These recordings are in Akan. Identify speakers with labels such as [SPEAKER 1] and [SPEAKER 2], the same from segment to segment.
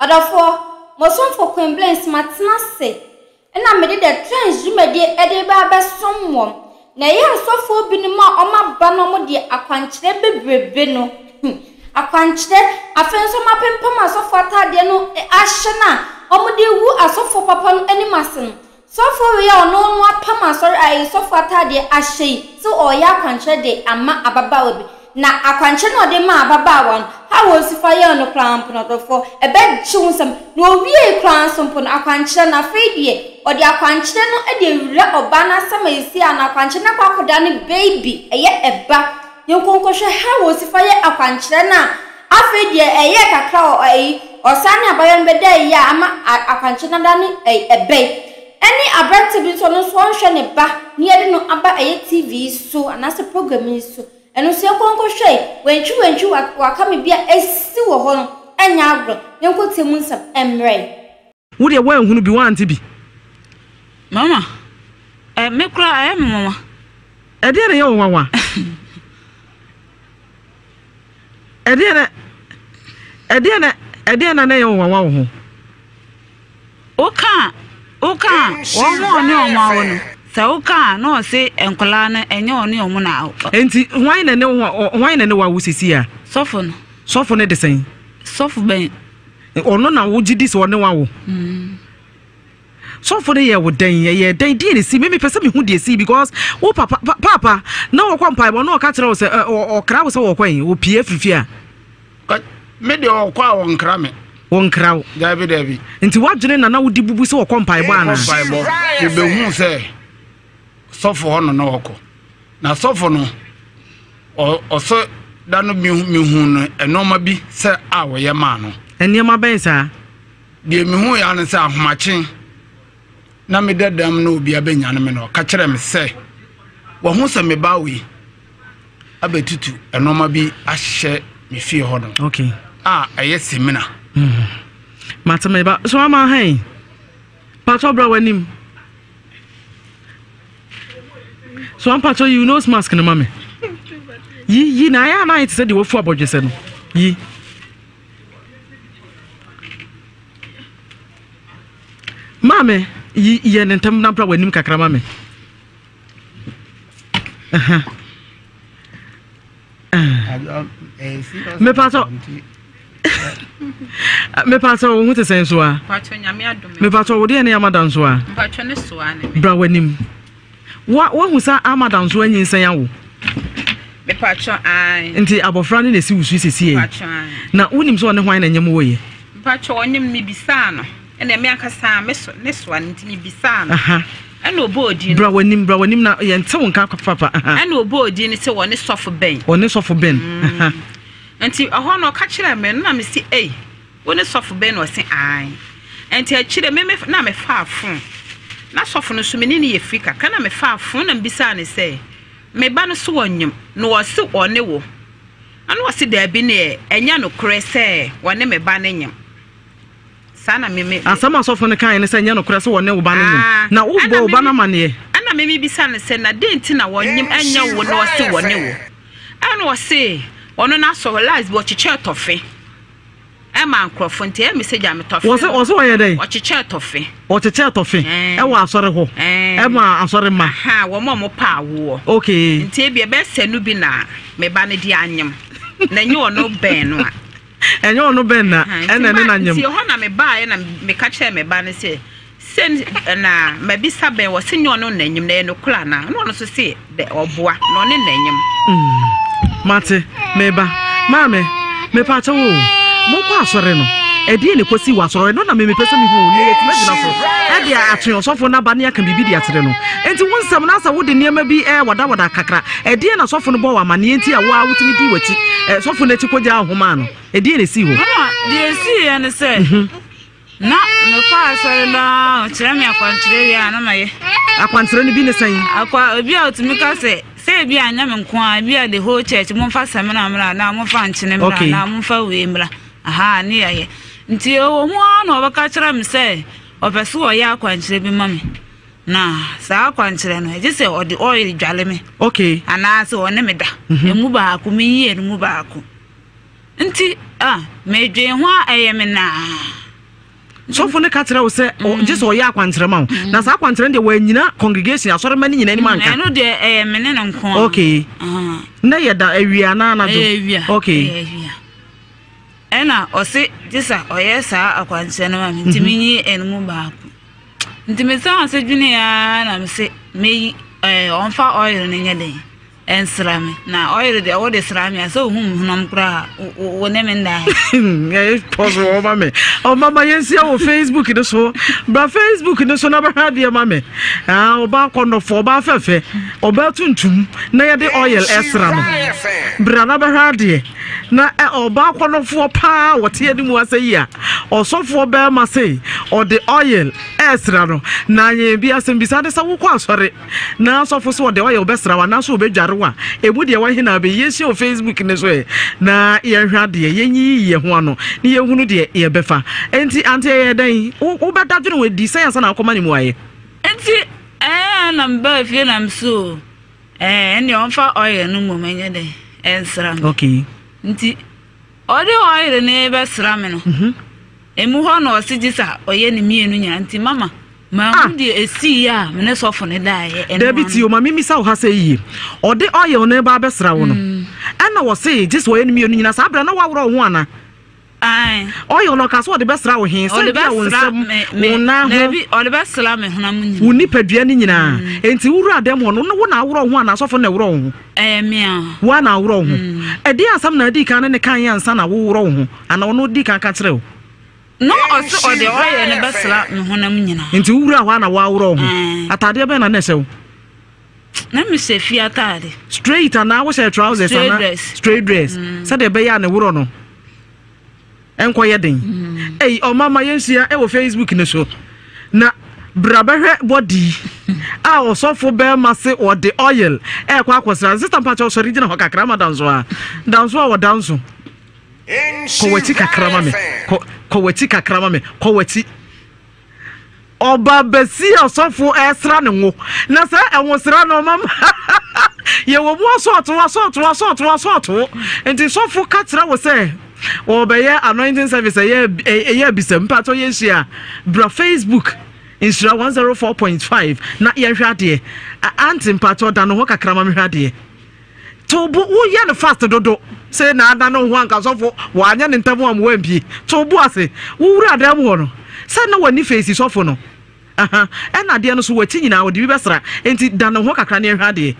[SPEAKER 1] Ɔdɔfoɔ, mo somfo Queen Blings matena ase na mede The Trends dwumadie de reba abɛsom mo. Na ɛyɛ asɔfoɔ binom a wɔaba na wɔde akwankyerɛ bebrebe no, akwankyerɛ, afei nso wɔapempam asɔfoɔ ataadeɛ no ahyɛ no a wɔde regu asɔfoɔ papa no anim ase no, Sɔfoɔ wei a ɔno no apam asɔre ayi sɔfoɔ ataadeɛ ahyɛ yi sɛ ɔreyɛ akwankyerɛ de ama ababaawa bi. Na akwankyerɛ no a ɔde maa ababaawa no, how a ɔsi fa yɛɛ no koraa mpo no, ɔdɔfoɔ, ɛbɛgye wo nsam. Na ɔwiee koraa nso mpo no, akwankyerɛ no, afei deɛ, ɔde akwankyerɛ no de awura ɔbaa no asɛm a ɛsi a na akwankyerɛ no akɔ akɔda ne baby, ɛyɛ ɛba. Yɛnkɔ nkɔhwɛ how a ɔsi fa yɛ akwankyerɛ no a Afei deɛ ɛyɛɛ kakra wɔ ayi, ɔsan ne abayewa no bɛdaa yie a ama akwankyerɛ no adane ɛbɛ yi. Ɛne aberanteɛ bi nso ɔno nso ɔnhwɛ ne ba na yɛde no aba ɛyɛ TV yi so anaasɛ program yi so. Ɛno nso yɛnkɔ nkɔhwɛ yi, wantwi wantwi waka me bi a asi wɔ hɔ no ɛnyɛ agorɔ. Yɛnkɔ tie mu nsɛm mmerɛ yi.
[SPEAKER 2] Wo deɛ woanhunu bi, woante bi.
[SPEAKER 3] Mama, eh, me koraa ɛyɛ me nwanwa.
[SPEAKER 2] Ɛdeɛn na ɛyɛ wo nwanwa? Ɛdeɛn na ɛdeɛn na ɛdeɛn na na ɛyɛ wo nwanwa wo ho?
[SPEAKER 3] Woka a woka a wɔn a ɔne wɔn awo no sɛ woka a na ɔse nkwadaa no ɛnyɛ ɔne wɔn na awo.
[SPEAKER 2] Nti hwan na ne wo hwan na ne wo awo sisi a?
[SPEAKER 3] Sɔfo no.
[SPEAKER 2] Sɔfo no de sɛn?
[SPEAKER 3] Sɔfo bɛn?
[SPEAKER 2] Ɔno na wogye di sɛ ɔne wo awo? Sɔfo no yɛ wo dɛn? Ɛyɛ dɛn? Deɛ na esi? Me mepɛ sɛ mehu deɛ esi because wo papa paapa na wɔkɔ mpaebɔ na ɔka kyerɛ wo sɛ ɔkra wo sɛ wɔkɔ yi wɔpie afiri fie a.
[SPEAKER 4] Me deɛ ɔkɔ a ɔnkra me.
[SPEAKER 2] Wɔnkra wo.
[SPEAKER 4] Dabi dabi.
[SPEAKER 2] Nti w'adwene na na wode bubu sɛ wɔkɔ mpaebɔ anaa?
[SPEAKER 4] Wɔkɔ mpaebɔ. Mebɛhu sɛ sɔfo hɔ no na ɔkɔ. Na sɔfo no ɔsɔ da no mehu no nneɛma bi sɛ a wɔyɛ maa no.
[SPEAKER 2] Nneɛma bɛn saa?
[SPEAKER 4] Deɛ mehu yɛ ano sɛ ahomakye na meda dam na obi abɛnyane me na ɔka kyerɛ me sɛ wahu sɛ me ba wei abɛtutu nneɛma bi ahyɛ me fie hɔ no
[SPEAKER 2] okay.
[SPEAKER 4] a ɛyɛ semina.
[SPEAKER 2] Mm. Mate me ba so ama hɛn patɔ bra w'anim. So ampakyɛ yi nose mask no ma me. Yi yi na ayɛ anan te sɛ deɛ wafu abɔdwesɛ no. Yi. Maame yi yɛ ne ntɛm na bra w'anim kakra ma me. Uh-huh. Mepatɔ mepatɔ wo ho te sɛn so a mepatɔ wo deɛ ne amada nso a bra w'anim woahu sɛ amada nso anyinsɛn awo nti abɔfra no na ɛsi wo so sɛsie na wonim sɛ ɔne hwan na nyɛm wɔyɛ
[SPEAKER 5] mpakyɛ ɔnyem mebisaa no ɛna me ankasa me so ne soa no nti mebisaa no ɛna ɔbɔɔ din no.
[SPEAKER 2] Bra w'anim, bra w'anim na yɛnte wo nka papa.
[SPEAKER 5] Ɛna ɔbɔɔ din no sɛ wɔne sɔfo Ben.
[SPEAKER 2] Wɔne sɔfo Ben.
[SPEAKER 5] Mm. Nti ɛhɔ no ɔka kyerɛɛ me no na mesi ei wo ne sɔfo Ben na ɔse ae. Nti akyire me me na mefaa fon na sɔfo no so me ne no yɛ firi kakra na mefaa fon na mebisaa no sɛ me ba no so ɔnyem na ɔse ɔne wo ɛna ɔse daabi neɛ ɛnyɛ nokorɛ sɛ ɔne me ba no nyem. Saa na me me.
[SPEAKER 2] Asɛm a ɔsɔfo no kae ne sɛ ɛnyɛ nokorɛ sɛ wɔne wo ba no nyem.
[SPEAKER 5] Ah,
[SPEAKER 2] Na wobɔɔ
[SPEAKER 5] ɛna
[SPEAKER 2] wo
[SPEAKER 5] me
[SPEAKER 2] ba no
[SPEAKER 5] me
[SPEAKER 2] amanneɛ.
[SPEAKER 5] ɛna me mebisa no sɛ na dɛn nti na wɔnyem ɛnyɛ wo na ɔse wɔne wo? Ɛna ɔse ɔno n'asɔre last bi ɔkyekyɛɛ tɔfe ɛma nkorɔfo nti ɛyɛ me sɛ gya me tɔfe
[SPEAKER 2] Wɔse
[SPEAKER 5] no
[SPEAKER 2] ɔse ɔyɛ dɛn?
[SPEAKER 5] ɔkyekyɛɛ tɔfe.
[SPEAKER 2] Ɔkyekyɛɛ tɔfe
[SPEAKER 5] Ɛɛ
[SPEAKER 2] ɛwɔ asɔre hɔ
[SPEAKER 5] ɛɛ
[SPEAKER 2] ɛma asɔre mma.
[SPEAKER 5] Aha wɔn a wɔpɛ awoɔ.
[SPEAKER 2] Okay.
[SPEAKER 5] Nti ebia ɛbɛyɛ sɛ no bi na me ba no de anyem na ɛnyɛ ɔno bɛn no a.
[SPEAKER 2] Ɛnyɛ ɔno bɛn na ɛna ɛne na nyem.
[SPEAKER 5] Nti ɛhɔ na mebaeɛ na meka kyerɛɛ me ba no sɛ, se na mabisa bɛn wɔ se nyɛ ɔno na nyem na ɛyɛ nokorɛ anaa? Na ɔno nso se dɛ ɔboa na ɔne na nyem.
[SPEAKER 2] Mm, mate, meba. Maame, mepaakyɛ wo o, mokɔ asɔre no, ɛdeɛn na ɛkɔsii wɔ asɔre hɔ? Ɛno na me mepɛ sɛ mehu o, na yɛatumi agyina so ɛde atwe ɔsɔfo no aba ne aka biribi de akyerɛ no. Enti wo nsɛm no asɛ wode nneɛma bi ɛɛwadawada kakra. Ɛdeɛn na sɔfo no bɔɔ wo amanneɛ nti a wo ara wotumi dii w'akyi, ɛ, sɔfo no akyi kɔgyaa wo ho maa no? Ɛdeɛn na ɛsii hɔ?
[SPEAKER 3] Mama, deɛ ɛsiiɛ ne sɛ, na mekɔ asɔre no ara, ɔkyerɛ me akwankyerɛ wie a na mayɛ.
[SPEAKER 2] Akwankyerɛ no bi ne sɛn?
[SPEAKER 3] Akwa, obi a ɔtumi ka sɛ, sɛ ebi a nyɛ me nko ara, ebi a the whole church, momfa samina mmra anaa momfa nkyene mmra
[SPEAKER 2] Okay.
[SPEAKER 3] anaa momfa wei mmra. Aha, ne yɛayɛ. Nti ɛwɔ mu ara na ɔbɛka kyerɛ me sɛ, ɔpɛ sɛ ɔyɛ akwankyerɛ bi ma me. Na saa akwankyerɛ no, ɛgye sɛ ɔde oil dwale me.
[SPEAKER 2] Okay.
[SPEAKER 3] Anaasɛ ɔne me da. Mhm. Emu baako, meyi ɛno mu baako. Nti, ah, medwen ho a ɛyɛ me naa.
[SPEAKER 2] Sɔfo no ka kyerɛ wo sɛ gye sɛ ɔyɛ akwankyerɛ ma wo. Na saa akwankyerɛ no deɛ wannyina congregation asɔremma no nyinaa anim anka.
[SPEAKER 3] Ɛno deɛ ɛyɛ me ne no nko ara.
[SPEAKER 2] Okay. Na yɛ da awia anaa anadwo?
[SPEAKER 3] Ɛyɛ awia.
[SPEAKER 2] Okay.
[SPEAKER 3] Ɛyɛ awia. Ɛna ɔse gye sɛ ɔyɛ saa akwankyerɛ no ma me nti menyi ɛno mu baako. Nti mesan ase dweneeɛ ara na mese meyi ɛɛ ɔmfa oil no nyɛ dɛn. Ɛnsra me. Na ɔyere deɛ wode sra me a sɛ wohu me honam koraa a wo ne me nna.
[SPEAKER 2] Ɛyɛ pɔs wɔ ma me. Ɔma ma yɛnhyia wɔ Facebook no so. Bra Facebook no so na bɛhwɛ adeɛ ma me. Ah, ɔbaa kɔnɔfo, ɔbaa fɛfɛ, ɔbaa tuntum na yɛde oil ɛsra no. Bra na bɛhwɛ adeɛ. Na ɔbaa kɔnɔfoɔ paa wɔte anim asɛ yi a ɔsɔfoɔ bɛrima sei ɔde oil ɛsra no. Na yɛn bi asɛm bisa ne sɛ wokɔ asɔre. Na asɔfo so wɔde oil bɛsra wo anaasɛ wɔbɛdware wo a, ɛmu deɛ wahe na abɛyi? Yɛnhyia wɔ Facebook no so ɛ na yɛnhwɛ adeɛ, yɛnyiyi yɛn ho ano na yɛnhunu deɛ yɛbɛfa. Enti ante ɛyɛɛ dɛn? Wobɛda dwene ho adi sɛn ansa na akɔma ne mmuaeɛ?
[SPEAKER 3] Enti ɛɛ na mebaa fie na mese o ɛɛ ɛnneɛ ɔmfa oil no mmom ɛnyɛ dɛn ɛnsra me.
[SPEAKER 2] Okay.
[SPEAKER 3] Nti ɔde oil no rebɛsra me no, Emu hɔ na ɔse gye sɛ ɔyɛ ne mmienu nyinaa nti mama manhu ah. deɛ ɛsiiɛ a me ne sɔfo no daeɛ ɛno
[SPEAKER 2] Dabi ti o ma memmisa wo ha sɛ yie ɔde oil no ba abɛsra wo no mm. ɛna wɔse gye sɛ ɔyɛ ne mmienu nyinaa saa berɛ na woaworɔ wo ho ana oil no ɔka sɛ ɔde bɛsra wo he sɛ bia wo nsɛm wo nan ho
[SPEAKER 3] ɔde bɛsra me honam nyinaa
[SPEAKER 2] wo nipadua no nyinaa mm. enti wowura dɛm hɔ no wo na aworɔ wo ho anaa sɔfo na ɛworɔ wo ho
[SPEAKER 3] ɛyɛ me a
[SPEAKER 2] wo a na aworɔ wo ho mm. ɛdeɛ asɛm na adi kan ne ne kan yɛ ansa na woworɔ wo ho Ana ɔno dii kan ka kyerɛɛ wo?
[SPEAKER 3] Na ɔse ɔde ɔyɛ no bɛsra me honam nyinaa.
[SPEAKER 2] Nti wo wuraa hɔ a na woaworɔ wo ho? Ataadeɛ bɛn na na ɛhyɛ wo?
[SPEAKER 3] Na mehyɛ fie ataade.
[SPEAKER 2] Straight anaa wohyɛ trousers
[SPEAKER 3] Straight
[SPEAKER 2] anaa?
[SPEAKER 3] dress.
[SPEAKER 2] Straight dress. Sɛdeɛ ɛbɛyɛ a ne worɔ no nkɔyɛ den. Ei, ɔma ma yɛnhyia wɔ Facebook no so na bra bɛhwɛ bɔdi a ɔsɔfo bɛrima se ɔde oil ɛrekɔ akɔsra. Sister mpakyɛ ɔsɔre gyina hɔ kakra ma danso a. Danso a ɔda nso. Kɔ w'akyi kakra ma me. Kɔ kɔ w'akyi kakra ma me. Kɔ w'akyi. Ɔba bɛsi ɔsɔfo ɛsra ne ngo. Na sɛ ɛnwosra no ɔma yɛwɔ mu asɔɔto asɔɔto asɔɔto asɔɔto. Nti sɔfo ka kyerɛ wo sɛ wɔbɛyɛ anointing service ɛyɛ ɛyɛ abisam mpatɔ yɛnhyia bra Facebook nhyira 104.5 na yɛnhwɛ adeɛ. Auntie mpatɔ da no ho kakra ma mehwɛ adeɛ. To bo, wo yɛ no fast dodo. Se na ada no ho anka sɔfo wanyɛ ne ntɛm am wampie. To bo ase. Wo wura dan mu hɔ no, sɛ na w'ani face sɔfo no. Aha, ɛna adeɛ no so w'akyi nyinaa ɔde bi bɛsra. Enti da ne ho kakra ne ɛhwɛ adeɛ.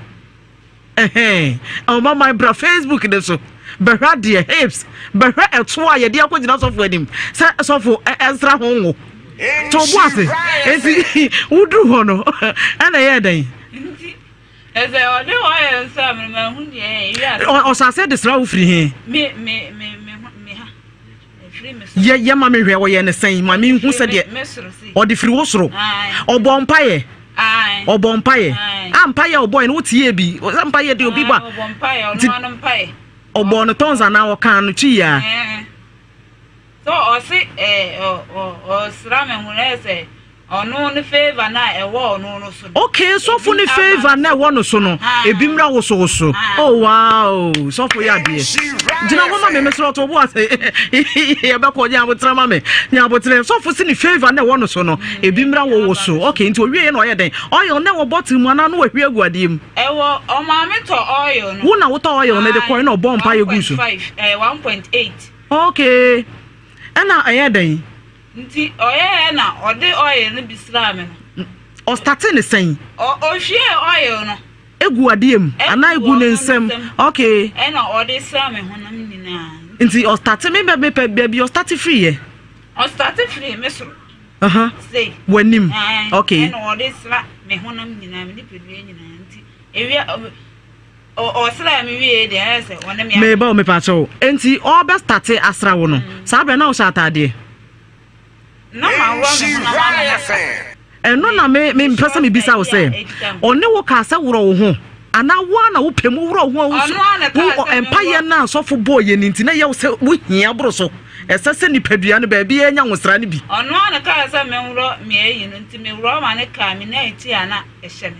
[SPEAKER 2] Ɛhɛn, ɔma man bra Facebook ne so. Bɛhwɛ adeɛ, hips. Bɛhwɛ ɛto a yɛde akɔgyina sɔfo anim sɛ sɔfo ɛnsra ho ngo. To bo ase. Enti woduru hɔ no, ɛna ɛyɛɛ dɛn?
[SPEAKER 3] Ɛsɛ ɔde oil nso a mema hu deɛ ɛyɛ ewi ase.
[SPEAKER 2] Ɔhyɛ aseɛ de sra wo firi he?
[SPEAKER 3] Me me me me me ha. Efiri me soro.
[SPEAKER 2] Yɛ yɛ ma me hwɛ ɔyɛ ne sɛn ma me hu sɛdeɛ.
[SPEAKER 3] Me soro si.
[SPEAKER 2] Ɔde firi wo soro. Ɔbɔ mpaeɛ. Ɔbɔ mpaeɛ. A mpaeɛ a ɔbɔɛ no wotie bi. Sɛ mpaeɛ deɛ obi bɔ a.
[SPEAKER 3] Ɔbɔ mpaeɛ ɔno ano mpaeɛ.
[SPEAKER 2] Ɔbɔ no tɔns anaa ɔkaa no twi ya.
[SPEAKER 3] So ɔse ɛɛ ɔ ɔ ɔsra me ho na ɛsɛ. Ɔno ne favour no a ɛwɔ ɔno no so no.
[SPEAKER 2] Okay, sɔfo ne favour na ɛwɔ no so no, ebi mmra wo so wo so. Oh wow, sɔfo yɛ adeɛ. Gyina hɔ ma me mesrɛ ɔto bo ase. Yɛbɛkɔ nya abotrɛ ma me. Nya abotrɛ. Sɔfo si ne favour na ɛwɔ no so no, ebi mmra wo wo so. Okay, nti owie yɛ na ɔyɛ dɛn? Oil na ɛwɔ bottle mu anaa na wahwie agu adeɛ mu?
[SPEAKER 3] Ɛwɔ ɔmaame tɔ oil no.
[SPEAKER 2] Wo na wotɔ oil no de kɔe na ɔbɔ mpa yɛ gu so.
[SPEAKER 3] 1.5, eh, 1.8.
[SPEAKER 2] Okay. Ɛna ɛyɛ dɛn?
[SPEAKER 3] Nti ɔyɛɛ na ɔde oil no bi sraa me no.
[SPEAKER 2] Ɔstartee ne sɛn?
[SPEAKER 3] Ɔ ɔhwiee oil no.
[SPEAKER 2] Egu adeɛ mu anaa egu ne nsam? Okay.
[SPEAKER 3] Ɛna ɔde sraa me honam nyinaa.
[SPEAKER 2] Nti ɔstartee me bɛ mepɛ baabi ɔstartee firi yɛ.
[SPEAKER 3] Ɔstartee firi me soro.
[SPEAKER 2] Uh-huh.
[SPEAKER 3] Sei.
[SPEAKER 2] W'anim. Okay.
[SPEAKER 3] Ɛna ɔde sra me honam nyinaa me nipadua nyinaa nti ewia ɔsraa me wie deɛ ɛyɛ sɛ ɔne me.
[SPEAKER 2] Meba o mepa kyɛw. Nti ɔbɛ starte asra wo no saa berɛ na wohyɛ ataadeɛ?
[SPEAKER 3] Na ma worɔ me honam ano na sa.
[SPEAKER 2] Ɛno na me me mpɛ sɛ mebisa wo sɛ ɔne wo kaa sɛ worɔ wo ho anaa wo ara na wopɛ mu worɔ wo ho a wo mpaeɛ no a sɔfo bɔɔ yɛ no nti na ɛyɛ wo sɛ wohia boro so ɛsɛ sɛ nipadua no baabi anya nwosra no bi.
[SPEAKER 3] Ɔno ara na kaa sɛ menworɔ me ayi no nti meworɔ ma no kaa me nightie a na ɛhyɛ me.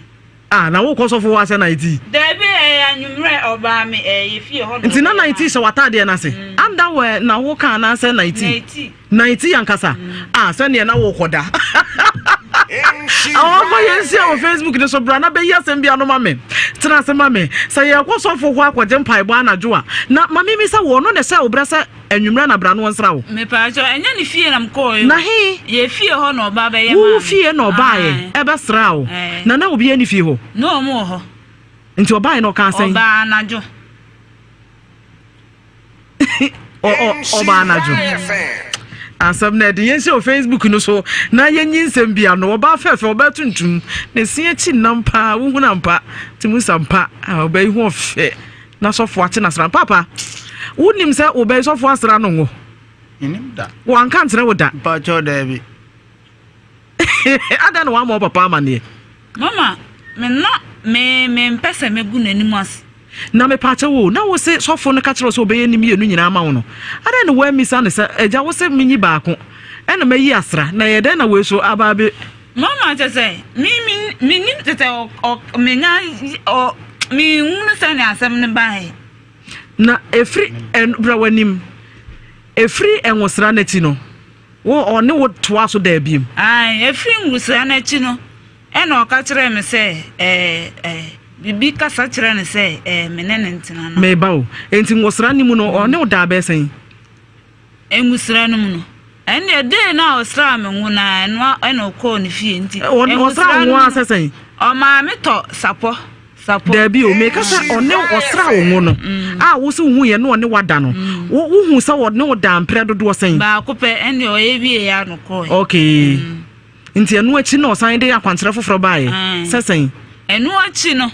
[SPEAKER 2] Ah na wokɔ sɔfo hɔ ahyɛ nightie?
[SPEAKER 3] Dabi ɛyɛ anwummerɛ ɔbaa me ɛyɛ fie hɔ na
[SPEAKER 2] Nti na nightie hyɛ w'ataadeɛ no ase? Mm. Underwear na wo ka anaasɛ nightie? Nightie ankasa. Ah, sɛdeɛ na wokɔda. Awɔfo yɛn nhyia wɔ Facebook no so bra na bɛyi asɛm bi ano ma me. Tena ase ma me. Sɛ yɛkɔ sɔfo hɔ akɔgye mpaebɔ anadwo a, na ma mimi sɛ wɔ ɔno na ɛhyɛ wo brɛ sɛ anwummerɛ na bra no ɔnsra wo.
[SPEAKER 3] Mepaakyɛw, ɛnyɛ ne fie na mekɔɔ
[SPEAKER 2] Na he?
[SPEAKER 3] Yɛ fie hɔ na ɔba bɛyɛ maa me.
[SPEAKER 2] Wo fie na ɔbaeɛ ɛbɛsraa wo. Na na obiara nni fie hɔ?
[SPEAKER 3] Na wɔn wɔ hɔ.
[SPEAKER 2] Nti ɔbaeɛ no ɔkaa sɛn?
[SPEAKER 3] Ɔbaa anadwo.
[SPEAKER 2] Ɔbaa anadwo. Asɛm no ɛde yɛn hyɛ wɔ Facebook no so na yɛnyi nsɛm bi ano. Ɔbaa fɛfɛ, ɔbaa tuntum, ne se akyi nnam paa, wohunu ampa, te mu sampa, ɔbaa yi ho ɔfɛ na sɔfo akye n'asra. Papa, wonim sɛ ɔbaa yi sɔfo asra no ngo?
[SPEAKER 4] Menim da.
[SPEAKER 2] Wanka nkyerɛ wo da?
[SPEAKER 4] Mpakyɛw daabi.
[SPEAKER 2] Adɛn na wammɔ wo papa amanneɛ?
[SPEAKER 3] Mama, me na me mempɛ sɛ mɛgu n'anim ase.
[SPEAKER 2] Na mepaakyɛw o, na wo se sɔfo no ka kyerɛ wo sɛ ɔbɛyɛ ne mmienu nyinaa ama wo no, adɛn na woammisa no sɛ, Agya, wo se menyi baako, ɛna mayi asra, na ɛyɛ dɛn na wei nso aba abɛ.
[SPEAKER 3] Mama, kyerɛ sɛ, me me mennim kyerɛ sɛ ɔ ɔ menya ɔ menhunu sɛnea asɛm no baeɛ.
[SPEAKER 2] Na ɛfiri ɛn bra w'anim, ɛfiri nwosra no akyi no. Wo, ɔne wo toaa so daa bio?
[SPEAKER 3] Aane, ɛfiri ngosra no akyi no, ɛna ɔka kyerɛɛ me sɛ, ɛɛ, ɛɛ, biribi kasa kyerɛɛ no sɛ, ɛɛ, me ne no ntena na.
[SPEAKER 2] Meba o. Enti ngosra no mu no, ɔne wo daa bɛyɛ sɛn?
[SPEAKER 3] Ngosra no mu no, ɛnneɛ dee no a ɔsraa me ngo no ara, ɛno ara ɛna ɔkɔɔ ne fie, nti.
[SPEAKER 2] Ɔ, ɔsraa wo ngo ara sɛ sɛn?
[SPEAKER 3] Ɔmaa me tɔ sapɔ.
[SPEAKER 2] Daabi o, meka sɛ ɔne ɔsraa wo ngo no a wo se wohu yɛ ne ɔne wada no, wo wohu sɛ ɔne wo daa mprɛ dodoɔ sɛn?
[SPEAKER 3] Baako pɛ, ɛnde ɔyɛ wie yɛ ano kɔɛ.
[SPEAKER 2] Okay. Nti ɛno akyi na ɔsan de akwankyerɛ foforɔ baeɛ sɛ sɛn?
[SPEAKER 3] Ɛno akyi no,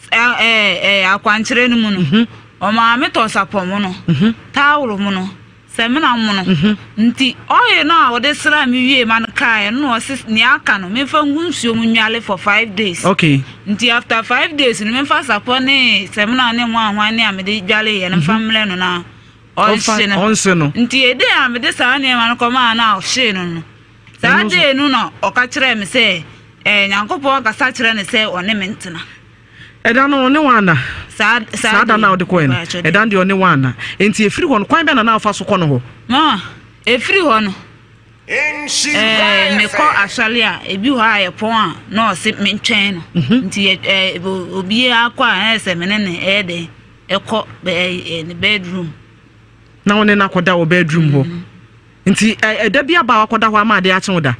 [SPEAKER 3] akwankyerɛ no mu no, ɔmaa me tɔ sapɔ mono, towel mono, Samina mono nti oil no a ɔde sraa me wiee ma no kaeɛ no na ɔse nea aka no memfa ngu nsuo mu nnwale for 5 days.
[SPEAKER 2] Okay.
[SPEAKER 3] Nti after 5 days no memfa sapɔ ne samina ne hwanhwan ne a mede dwaleeɛ no mfa mmrɛ no na ɔnhye no.
[SPEAKER 2] Ɔnhye no.
[SPEAKER 3] Nti ɛdee a mede saa nneɛma no kɔmaa no a ɔhyee no no, saa dee no na ɔka kyerɛɛ me sɛ eh, Nyankopɔn akasa kyerɛ no sɛ ɔne me ntena.
[SPEAKER 2] Ɛda no ɔne wo anna? Saa da no a wode kɔɛ no, ɛda no deɛ ɔne wo anna. Enti ɛfiri hɔ no, kwan bɛn na na wofa so kɔ no hɔ?
[SPEAKER 3] Ma, ɛfiri hɔ no, ɛɛ, mekɔ asɔre a, ebi hɔ a yɛpɔn a, na ɔse mentwɛn no. Mhm. Nti yɛ ɛɛ obiara kɔ a, ɛyɛ sɛ me ne no ɛyɛ dɛn ɛkɔ ɛɛ ne bedroom.
[SPEAKER 2] Na wo ne no akɔda wɔ bedroom hɔ? Mhm. Nti ɛda bi aba a wakɔda hɔ ama adeɛ akye wo da?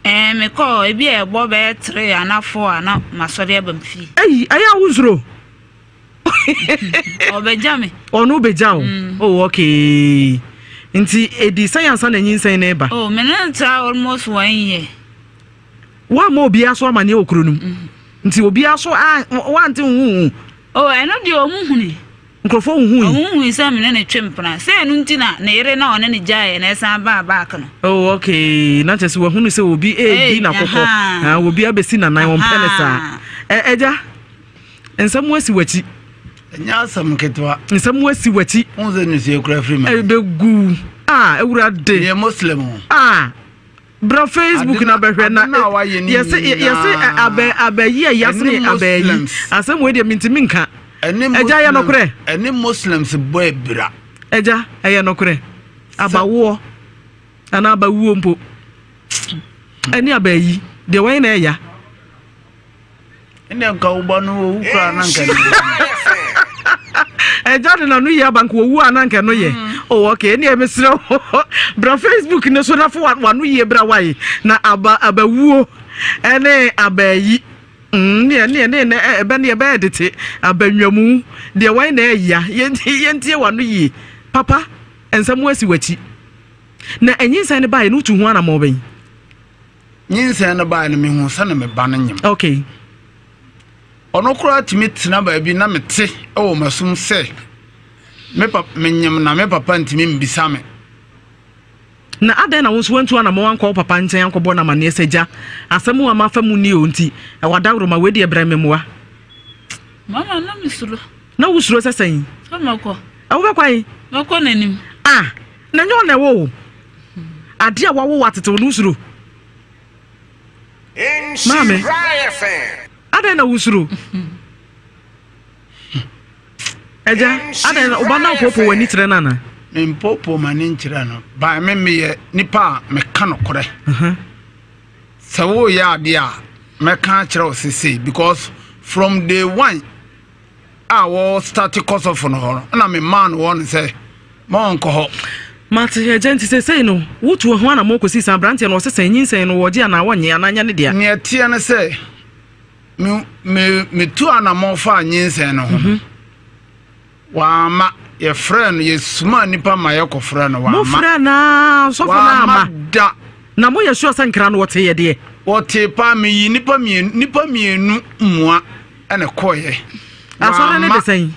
[SPEAKER 3] Ɛɛ, mekɔɔ, ebi a ɛbɔ bɛyɛ tre anaa four a na masɔre aba me fie.
[SPEAKER 2] Ei, ɛyɛ a wonsuro?
[SPEAKER 3] Ɔbɛgya me.
[SPEAKER 2] Ɔno bɛgya wo? Mm. Oh, okay. Nti ɛdi sɛn ansa na nyinsɛn no reba?
[SPEAKER 3] Oh, me ne no tra almost one year.
[SPEAKER 2] Woamma obiara so amaneɛ wɔ kuro no mu? Mm. Nti obiara so a woante huhuhu?
[SPEAKER 3] Oh, ɛno deɛ ɔmo huni.
[SPEAKER 2] Nkurɔfoɔ huhui.
[SPEAKER 3] Ɔmo hui sɛ me ne no twe mpena. Sɛ ɛno nti na ne yere na ɔne no gyaeɛ na ɛsan baa back no.
[SPEAKER 2] Oh okay, na kyerɛ sɛ wahunu sɛ obi redi n'akokɔ, ah, obi abɛsi n'anan, ɔmpɛ ne saa. Ɛ agya, nsɛm asi w'akyi.
[SPEAKER 4] Ɛnyɛ asɛm ketewa.
[SPEAKER 2] Nsɛm asi w'akyi.
[SPEAKER 4] Wohu sɛ nisuo kura firi m'ani.
[SPEAKER 2] Ɛbɛgu. Ah, awurade.
[SPEAKER 4] Meyɛ Muslim o.
[SPEAKER 2] Ah. Bra Facebook na bɛhwɛ na yɛse yɛse abɛ abɛyi a yɛase ne abɛyi asɛm wei deɛ mintimi nka. Ɛgya yɛ nokorɛ.
[SPEAKER 4] Ɛne Muslims bɔ abira.
[SPEAKER 2] Ɛgya ɛyɛ nokorɛ. Abawoɔ anaa abawuo mpo ɛne abɛyi deɛ wɔn na ɛya.
[SPEAKER 4] Ɛnna nka wo ba no owu koraa na nka ne
[SPEAKER 2] ɛgya de n'ano yi aba nka owu a na nka ɛno yɛ mm. oh okay ɛnna ɛmesrɛ wo bra facebook ne so na fo wano yie bra wae na aba abawuo ɛne abayi mm, neɛ neɛ ne ne ɛbɛ ne ɛbɛyɛ dete abanwamu deɛ wɔn na ɛya yɛntie wano yie papa nsɛm asi w'akyi na ɛnyinsɛn no baeɛ no wotu ho anammɔn bɛn
[SPEAKER 4] Nyinsɛn no bae no, mehuu sɛ na me ba no nyem.
[SPEAKER 2] Okay.
[SPEAKER 4] Ɔno koraa tumi tena baabi na mete wɔ m'asom sɛ me papa menyem na me papa ntumi mbisa me.
[SPEAKER 2] Na adɛn na wo nso wantu anammɔn ankɔ wo papa nkyɛn ankɔbɔ no amanneɛ sɛ gya asɛm a mafa mu ni o nti ɛwɔ adaworoma wei deɛ brɛ me mmoa.
[SPEAKER 3] Mama na mesuro.
[SPEAKER 2] Na wosuro sɛ sɛn?
[SPEAKER 3] Sɛ mɛkɔ.
[SPEAKER 2] Wobɛkɔ ayi?
[SPEAKER 3] Mɛkɔ n'anim.
[SPEAKER 2] Ah, na nyɛ ɔna ɛwɔ o. Adeɛ a wawo atetew no wosuro. Maame, adɛn na wosuro? Agya, adɛn na woba na wopoopoo w'ani kyerɛ no ana?
[SPEAKER 4] Mempoopoo m'ani nkyerɛɛ no. By me meyɛ nipa a meka nokorɛ. Sɛ woreyɛ adeɛ a, mɛka akyerɛ wo sesei because from day one a wɔ start kɔ sɔfo no hɔ no, na memaa no wɔ no sɛ ma ɔnkɔ hɔ.
[SPEAKER 2] Mate, agya, nti sesei no, wotu ho anammɔn kɔsi sɛ aberanteɛ no ɔsesa nyinsɛn no wɔgye anaa wɔnnye anaa nyɛ ne dea?
[SPEAKER 4] Nea ɛteɛ ne sɛ, me, me, metu anammɔn faa nyinsɛn no ho no, Wamma. Yɛfrɛɛ no, yɛsomaa nnipa ma yɛkɔfrɛɛ no, wamma.
[SPEAKER 2] Mofrɛɛ no ara, ɔsɔfo no amma.
[SPEAKER 4] Wamma da.
[SPEAKER 2] Na moyɛ sure sɛ nkra no wɔteeɛ deɛ?
[SPEAKER 4] Wɔtee paa, meyii nnipa mmienu, nnipa mmienu mua na ɛkɔeɛ.
[SPEAKER 2] Asɔre no de sɛn?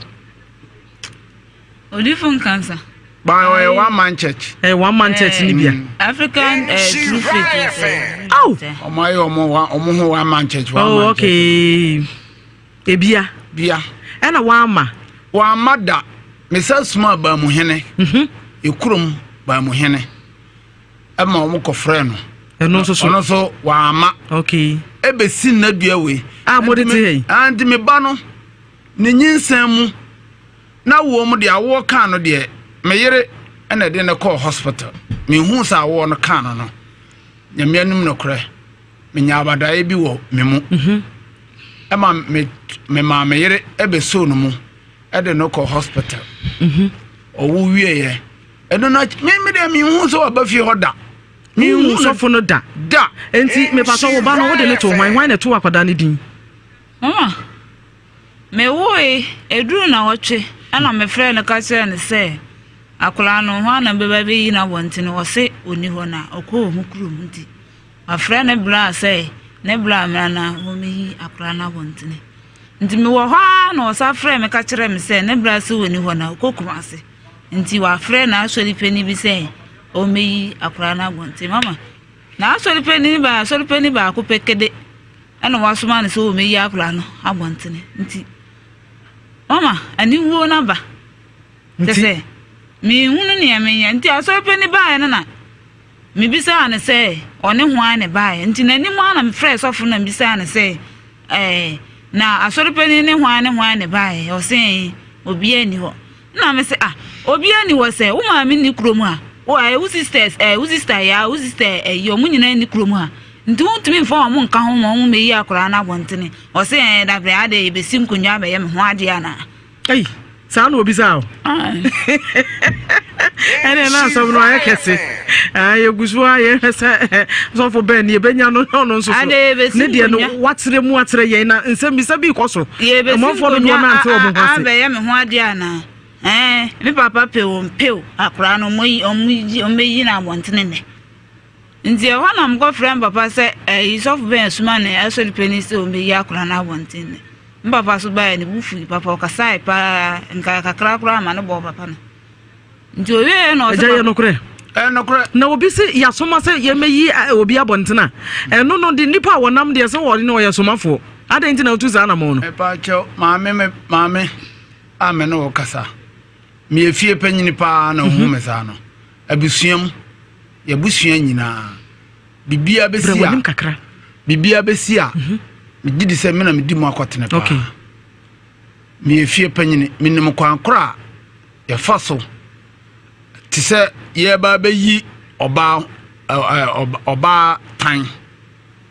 [SPEAKER 3] Odifo Nkansa.
[SPEAKER 4] Ba ɔyɛ one man church.
[SPEAKER 2] Ɛyɛ one man church ni bia.
[SPEAKER 4] Mm.
[SPEAKER 3] African uh, True Faith.
[SPEAKER 2] Aw.
[SPEAKER 4] Ɔmo ayɛ ɔmo ɔmo ho one man church. One
[SPEAKER 2] oh,
[SPEAKER 4] man
[SPEAKER 2] okay.
[SPEAKER 4] church.
[SPEAKER 2] Ebia.
[SPEAKER 4] Bia.
[SPEAKER 2] Ɛna wamma.
[SPEAKER 4] Wamma da. Mesan somaa Baamuhene, yɛ kurom Baamuhene, ɛma wɔn kɔfrɛɛ no.
[SPEAKER 2] Ɛno nso so.
[SPEAKER 4] Ɔno nso wamma.
[SPEAKER 2] Okay.
[SPEAKER 4] Ɛbɛsi nna dua wei.
[SPEAKER 2] A mo de te hɛ yi.
[SPEAKER 4] Nti me ba no, ne nyinsɛn mu, na awoɔ mu deɛ awoɔ kaa no deɛ, me yere ɛna ɛde no kɔɔ hospital. Mehu sɛ awoɔ no kaa no no, Nyame anim nokorɛ. Menya abadaeɛ bi wɔ me mu. Ɛma me memaa me yere bɛsoo no mu de no kɔ hospital. Ɔwo wieɛ. Ɛno no akyi me me deɛ menhu sɛ waba fie hɔ da.
[SPEAKER 2] Menhu sɔfo no da.
[SPEAKER 4] Da.
[SPEAKER 2] Enti mepatɔ wo ba no wode no to hwan hwan na ɛto akwadaa no din?
[SPEAKER 3] Mama, mewoe ɛduru nnawɔtwe ɛna mefrɛɛ no ka kyerɛɛ no sɛ akwadaa no hwan na bɛba bɛyi no abɔntene ɔse ɔnni hɔ na ɔkɔɔ ɔmo kurom nti Wafrɛ ne bra sɛ ne bra mmra na wɔmmɛyi akwadaa no abɔntene. Nti mewɔ hɔ ara na ɔsan frɛɛ me ka kyerɛɛ me sɛ ne bra sɛ ɔnni hɔ na ɔkɔ Kumase. Nti wafrɛ n'asɔre panin bi sɛ ɔmmɛyi akwadaa no abɔntene. Mama, n'asɔre panin ba asɔre panin baako pɛ kede ɛna wasoma no sɛ ɔmmɛyi akwadaa no abɔntene. Nti mama aniwuo no aba. Kyɛ sɛ menhunu nea menyɛ. Nti asɔre panin baeɛ no na Mibisaa no sɛ ɔne hwan na ɛbaeɛ. Nti n'anim ara na mefrɛɛ sɔfo no na mebisaa no sɛ, Ɛɛ, na asɔre panin ne hwan ne hwan na ɛbaeɛ? Ɔse, obiara nni hɔ. Na mese, ah, obiara nni hɔ sɛ, wo maame nni kurom ha, wo, ɛɛ, wo sisters, ɛɛ, wo sister yaa, wo sister ɛyi, wɔn nyinaa nni kurom ha. Nti wontumi mfa wɔn nka ho ma wɔn mmɛyi akwadaa no abɔntene. Ɔse, ɛɛ, dabrɛ adeɛ yɛbɛsi nkonnwa abɛyɛ me ho adeɛ anaa?
[SPEAKER 2] Ei, saa na obisaa o. Ɛnna na asɛm no ayɛ kɛse. Yɛgu so a yɛhwɛ sɛ sɔfo bɛn ne yɛbɛnya no na ɔno nso so. Ne deɛ no wakyerɛ mu akyerɛ yɛn na nsɛmmisa bi kɔ so. Amanfoɔ dodoɔ no ante wɔn ho ase.
[SPEAKER 3] Abɛyɛ me ho adeɛ anaa? Ɛɛ, me papa pe o mpe o, akwadaa no wɔyi no abɔntene nnɛ. Nti ɛhɔ na mekɔfrɛɛ me papa sɛ ɛyi sɔfo bɛn asuma ne asɔre panin sɛ ɔmmɛyi akwadaa no abɔnten nnɛ. Me papa so baeɛ ne bo fui papa ɔkasae paa nka kakra koraa ma no bɔɔ papa no. Nti ɔwieɛ na ɔsɛ
[SPEAKER 2] Agya yɛ nokorɛ.
[SPEAKER 4] Ɛyɛ nokorɛ.
[SPEAKER 2] Na obi se yɛasoma sɛ yɛmmɛyi obi abɔnten a, ɛno no de nnipa a wɔnam deɛ sɛ wɔne ɔyɛ somafoɔ. Adɛn nti na wotu saa anammɔn no?
[SPEAKER 4] Mepa kyɛw, maame me maame a me ne wo kasa. Meyɛ fie panyini paa na ohu me saa no. Abusua mu, yɛabusua nyinaa, biribiara
[SPEAKER 2] Brɛ
[SPEAKER 4] bɛsi a,
[SPEAKER 2] w'anim kakra.
[SPEAKER 4] biribiara bɛsi a, megye di sɛ me na medi mu akɔtene paa.
[SPEAKER 2] Okay.
[SPEAKER 4] Meyɛ fie panyini, menim kwan koro a yɛfa so te sɛ yɛreba abɛyi ɔbaa ɛ, ɛ, ɔbaa tan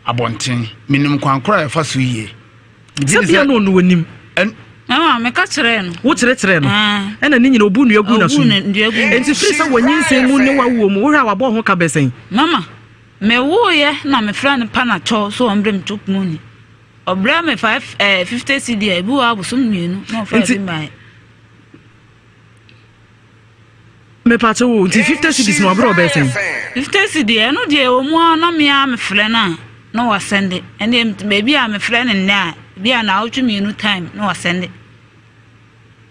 [SPEAKER 4] abɔnten. Menim kwan koro a yɛfa so yie.
[SPEAKER 2] Sɛ bia na ɔno onim.
[SPEAKER 3] Ɛma meka kyerɛɛ no.
[SPEAKER 2] Wo kyerɛkyerɛɛ no. Ɛna ne nyina obu nnua gu n'aso mu. Enti firi sɛ wɔnyinsɛn mu ne w'awoɔ mu, wohwɛ a wabɔ ho ka bɛ sɛn?
[SPEAKER 3] Mama, mewooyɛ na mefrɛ no Panakyɔw sɛ ɔmbrɛ me chop money. Ɔbrɛ me five ɛɛ eh, 50 cedi a ebi wɔ abosom mmienu na ɔfa ebi mmaeɛ.
[SPEAKER 2] Mepatse wo nti 50 cedis no wabrɛ ɔbɛyɛ sɛn?
[SPEAKER 3] 50 cedi ɛno deɛ ɛwɔ mu ara na me ara mefrɛ no a na wasɛnde ɛndeɛ baabi a mefrɛ no nnɛ a ebi a naawɔtwe mmienu time na wasɛnde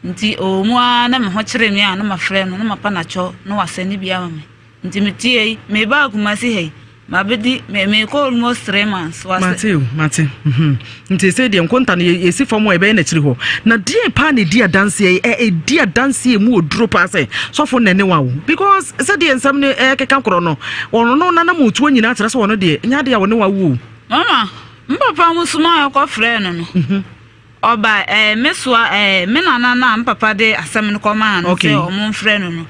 [SPEAKER 3] nti ɛwɔ mu ara na me ho kyere me a na mafrɛ no na mapa no akyɛw na wasɛnde bi ama me nti metie yi mebaa Kumasi ha yi Mabɛdi, me merekɔ almost 3 months. Wase.
[SPEAKER 2] Mate o, mate. Mhm. Nti ɛsɛ deɛ nkonta no yɛsi fam a ɛbɛyɛ n'akyiri hɔ. Na deɛn paa na ɛdi adanseɛ yi? Ɛ ɛdi adanseɛ mu oduro paa sɛ sɔfo na ɛne wa wo. Because sɛdeɛ nsɛm no ɛkeka korɔ no, ɔno no nanam otuo nyinaa kyerɛ sɛ ɔno deɛ nyɛ adeɛ a ɔne wa wo o.
[SPEAKER 3] Mama, me papa mo soma a ɛkɔ frɛɛ no no.
[SPEAKER 2] Mhm.
[SPEAKER 3] Ɔba ɛɛ me soa ɛɛ me nana no a me papa de asɛm no kɔmaa no
[SPEAKER 2] Okay.
[SPEAKER 3] sɛ ɔmo mfrɛ no no.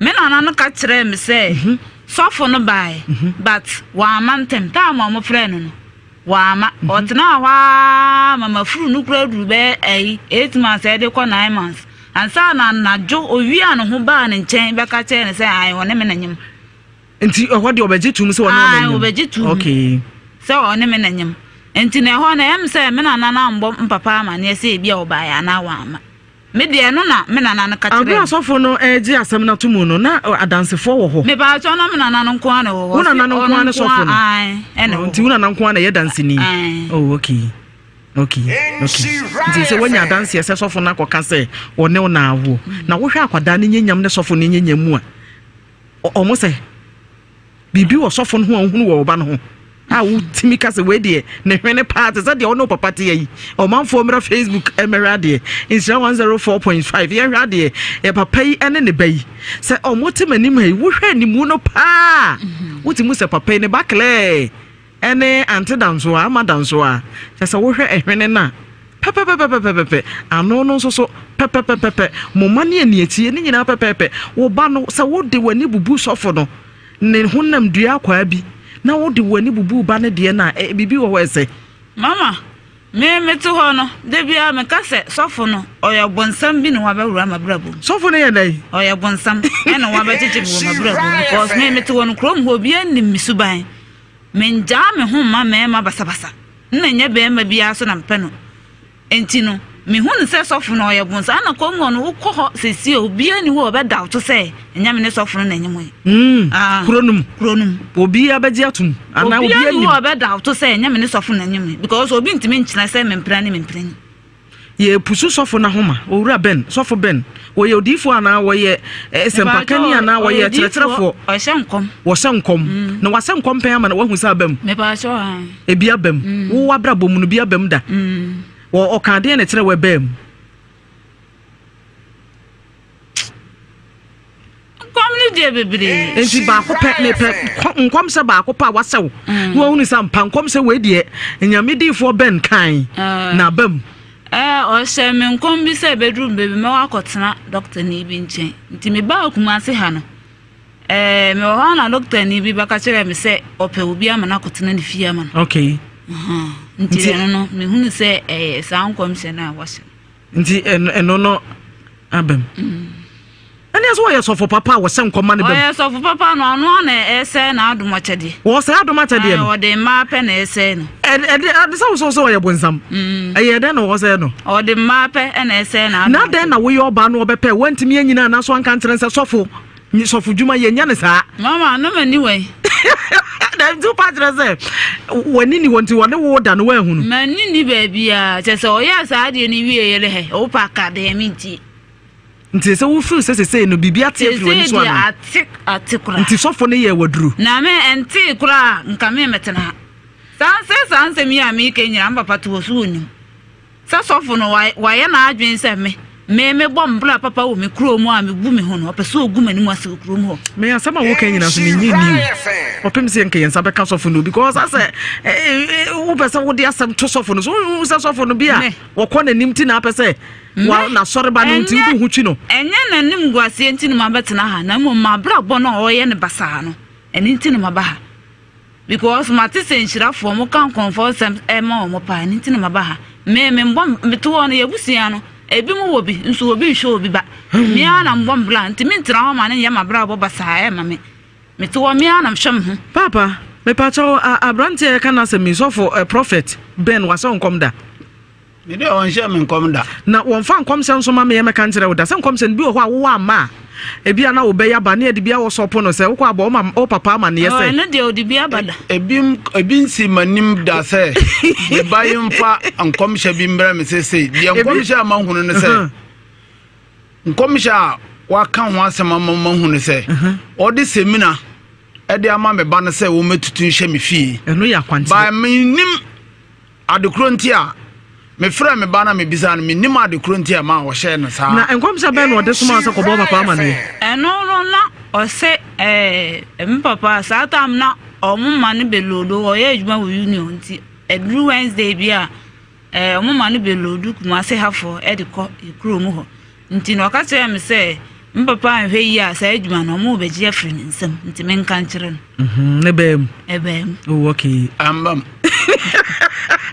[SPEAKER 3] Me nana no ka kyerɛɛ me sɛ sɔfo no bae but wamma ntɛm. Time a wɔfrɛɛ no no, wamma. Ɔtenaa hɔ ara ma m'afuru no koraa duru bɛyɛ ayi 8 months ɛde kɔ 9 months ansa na anadwo owiaa ne ho baa ne nkyɛn bɛka kyerɛɛ no sɛ ae ɔne me na nyem.
[SPEAKER 2] Nti ɛhɔ deɛ ɔbɛgye tom sɛ ɔne ɔna nyem?
[SPEAKER 3] Ɔbɛgye tom sɛ ɔne me na nyem. Nti na ɛhɔ no ɛyɛ me sɛ me nana no ambɔ mpapa amanneɛ sɛ ebi a ɔbaeɛ anaa wamma. Me deɛ ɛno na me nana no ka kyerɛɛ me.
[SPEAKER 2] Bere a asɔfo no regye asɛm no ato mu no, na adansefoɔ wɔ hɔ.
[SPEAKER 3] Mepaakyɛw, na me nana no nko ara na ɛwɔ hɔ.
[SPEAKER 2] Wo nana no nko ara ne sɔfo no?
[SPEAKER 3] Ae, ɛna ɛwɔ hɔ.
[SPEAKER 2] Nti wo nana nko ara na ɛyɛ danseni?
[SPEAKER 3] Ae.
[SPEAKER 2] Oh, okay. Okay, okay. Nti sɛ woanya adanseɛ sɛ sɔfo no akɔka sɛ ɔne wo na awoɔ, na wohwɛ akwadaa no nyanyam ne sɔfo no nyanyam mu a, wɔn sɛ biribi wɔ sɔfo no ho a wohunu wɔ ɔba no ho a wotumi ka sɛ wei deɛ ne hwene paa te sɛ deɛ ɔne papa teɛ yi. Ɔmanfoɔ mmra Facebook mmɛhwɛ adeɛ, Nhyira 104.5, yɛhwɛ adeɛ yɛ papa yi ne ne ba yi sɛ ɔmo te m'anim ha yi. Wohwɛ animu no paa, wotumi sɛ papa yi ne ba klɛɛ ɛne ante dansoa ama dansoa kyɛ sɛ wohwɛ ɛhwene no a pɛpɛpɛpɛpɛpɛ, ano no nso so pɛpɛpɛpɛpɛ, mo mma ne aniakyie ne nyinaa pɛpɛɛpɛ. Wo ba no, sɛ wode w'ani bubu sɔfo no ne honam dua akwaa bi na wode w'ani bubu ba no deɛ no a, biribi wɔ hɔ ɛsɛ.
[SPEAKER 3] Mama, me mete hɔ no, da biara meka sɛ sɔfo no, ɔyɛ ɔbonsam bi na wabɛwura m'abrabɔ mu.
[SPEAKER 2] Sɔfo no yɛ dɛn?
[SPEAKER 3] Ɔyɛ bonsam ɛna wabɛgyegye me wɔ m'abrabɔ mu because me mete hɔ no, kurom hɔ obiara nnim me suban. Mengyaa me ho mma mmarima basabasa, nna nyɛ barima biara so na mepɛ no. Enti no, mehu no sɛ sɔfo no ɔyɛ bonsam. Ɛna kurom hɔ no, wokɔ hɔ seesei a, obiara nni hɔ a ɔbɛdoubt sɛ ɛnyɛ me ne sɔfo no na ɛnyɛ mo yi.
[SPEAKER 2] Mm, ah, kuro no mu.
[SPEAKER 3] Kuro no mu.
[SPEAKER 2] Obiara bɛgye atom. Anaa obiara
[SPEAKER 3] nni hɔ a ɔbɛdoubt sɛ ɛnyɛ me ne sɔfo no na ɛnyɛ mo yi because obi ntumi nkyerɛ sɛ mempena ne mempena ni.
[SPEAKER 2] Yɛrepusu sɔfo no ahoma. Owura Ben, sɔfo Ben, wɔyɛ odiyifoɔ anaa wɔyɛ eh, sɛmpakani anaa wɔyɛ kyerɛkyerɛfoɔ?
[SPEAKER 3] Ɔhyɛ nkɔm.
[SPEAKER 2] Wɔhyɛ nkɔm. Mm. Na wahyɛ nkɔm pɛn ama na wahu sɛ aba mu. Ebi aba mu. Mm. Wo abrabɔ mu no bi aba mu da. Mm. Wɔ ɔka adeɛ na ɛkyerɛ wɔ ɛbaa mu.
[SPEAKER 3] Nkɔm no deɛ bebree.
[SPEAKER 2] Nti baako pɛ mepɛ nkɔm sɛ baako pɛ a wasɛ wo mm. na wahunu sɛ ampa nkɔm sɛ wei deɛ nyame diifoɔ bɛn kan eh. na aba mu.
[SPEAKER 3] Eh, ɔhyɛ me nkɔm bi sɛ bɛduru baabi mɛwɔ akɔtena dɔktani bi nkyɛn nti mebaa Kumase ha no eh, mewɔ hɔ na dɔktani bi bɛka kyerɛɛ me sɛ ɔpɛ obi ama no akɔtena ne fie ama
[SPEAKER 2] no. Okay.
[SPEAKER 3] Nti ɛno no mehunu sɛ ɛyɛ saa nkɔmhyɛ no a wɔhyɛ no.
[SPEAKER 2] Nti ɛno no aba mu. Ɛne sɛ ɔyɛ sɔfo papa a wɔsɛ nkɔma no ba mu.
[SPEAKER 3] Ɔyɛ sɔfo papa no, ɔno ara na ɛsɛe n'adom akyɛdeɛ.
[SPEAKER 2] Wɔsɛe adom akyɛdeɛ no.
[SPEAKER 3] Ɔde mmaa pɛ na ɛsɛe no.
[SPEAKER 2] Ɛde ɛde sɛ wosɔ sɛ ɔyɛ bonsam. Mm. Ɛyɛ dɛn na wɔsɛe no?
[SPEAKER 3] Ɔde mmaa pɛ na ɛsɛe n'adom.
[SPEAKER 2] Na dɛn na woyɛ ɔbaa no ɔbɛpɛ wantumi anyina anaso anka nkyerɛ sɛ sɔfo sɔfo dwuma yɛ nya ne saa.
[SPEAKER 3] Mama no m'ani wɔ yi.
[SPEAKER 2] Na nti wopa kyerɛ sɛ w'ani ni hɔ nti wɔne wo da no woanhunu.
[SPEAKER 3] M'ani ni baabiara kyerɛ sɛ ɔyɛɛ saa adeɛ no wie yɛ dɛ wopa ka deɛ mentie.
[SPEAKER 2] Nti sɛ wo feel sɛ sesei no biribi ate afiri w'ani so anaa?
[SPEAKER 3] Ate ate koraa.
[SPEAKER 2] Nti sɔfo no yɛɛ w'aduru?
[SPEAKER 3] Na me ɛntee koraa nka me mɛtena ha. Saa sɛ saa nsɛm yi a meka nyinaa me papa te hɔ so ɔnim. Sɛ sɔfo no, wayɛ n'adwene sɛ me, me mebɔ mbra papa wɔ me kurow mu a mebu me ho no, ɔpɛ sɛ ogu m'anim ase wɔ kurom hɔ.
[SPEAKER 2] Me asɛm a woka nyina so mennye nni o. Ɔpem sɛ nka yɛn nsa bɛka sɔfo no because asɛ wopɛ sɛ wode asɛm to sɔfo no so. Wohu sɛ sɔfo no bi a wɔkɔ n'anim ti na apɛ sɛ n'asɔreba no nti wode ho twi no.
[SPEAKER 3] Ɛnyɛ n'anim guaseɛ nti na mabɛtena ha, na mmom m'abrabɔ no a ɔreyɛ no basaa no, ɛno nti na maba ha. Because mate sɛ nhyirafoɔ mo ka nkɔmfoɔ nsɛm ɛma wɔn paa ɛno nti na maba ha. Me me mbɔ mete hɔ no yɛbusua no ebi mo wɔ bi nso obi nhwɛ obi ba. Me ara na mbɔ mbra nti me ntena hɔ ma no nyɛ m'abrabɔ basaa ɛma me. Mete hɔ me ara na mehwɛ me ho.
[SPEAKER 2] Paapa, mepakyɛw, aberanteɛ a yɛka n'asɛm yi, sɔfo, eh, prophet, Ben, wahyɛ wo nkɔm da?
[SPEAKER 4] Me deɛ ɔnhyɛɛ me nkɔm da.
[SPEAKER 2] Na wɔmfa nkɔmhyɛ nso ma me yɛmmɛka nkyerɛ wo da. Sɛ nkɔmhyɛ no bi wɔ hɔ a wowɔ amma a, ebia na wo bɛ yi aba na yɛde bi awɔsɔpo no sɛ wokɔ abɔ wo ma wo papa amanneɛ sɛ.
[SPEAKER 3] Ɛno deɛ ɔde bi aba da.
[SPEAKER 4] Ebi ebi nsi m'anim da sɛ me ba yi mfa nkɔmhyɛ bi mbrɛ me seesei. Deɛ nkɔmhyɛ a mahunu ne sɛ nkɔmhyɛ a waka ho asɛm ama mahunu sɛ ɔde semina ɛde ama me ba no sɛ wɔmmɛtutu nhyɛ me fie.
[SPEAKER 2] Ɛno yɛ akwankyerɛ.
[SPEAKER 4] Ba mennim Ade koro nti a mefrɛɛ me ba na mebisaa no, mennim ade koro nti a ɛmaa wɔhyɛɛ no saa.
[SPEAKER 2] Na nkɔmhyɛ bɛn na ɔde somaa wo sɛ kɔbɔ wo papa amanneɛ?
[SPEAKER 3] Ɛno no na ɔse ɛɛ me papa saa time na ɔmo ma no bɛ loodo ɔyɛ adwuma wɔ union nti ɛduru Wednesday bi a ɛɛ ɔmo ma no bɛ loodu Kumasi hafoɔ ɛde kɔ yɛ kurom hɔ nti na ɔka kyerɛɛ me sɛ. Me papa anhwɛ yie a saa adwuma no ɔmo rebɛgye afiri ne nsam nti menka nkyerɛ no.
[SPEAKER 2] Mhm, ne bɛɛ mu.
[SPEAKER 3] Ɛbɛɛ mu.
[SPEAKER 2] Oh, okay.
[SPEAKER 4] Ambam.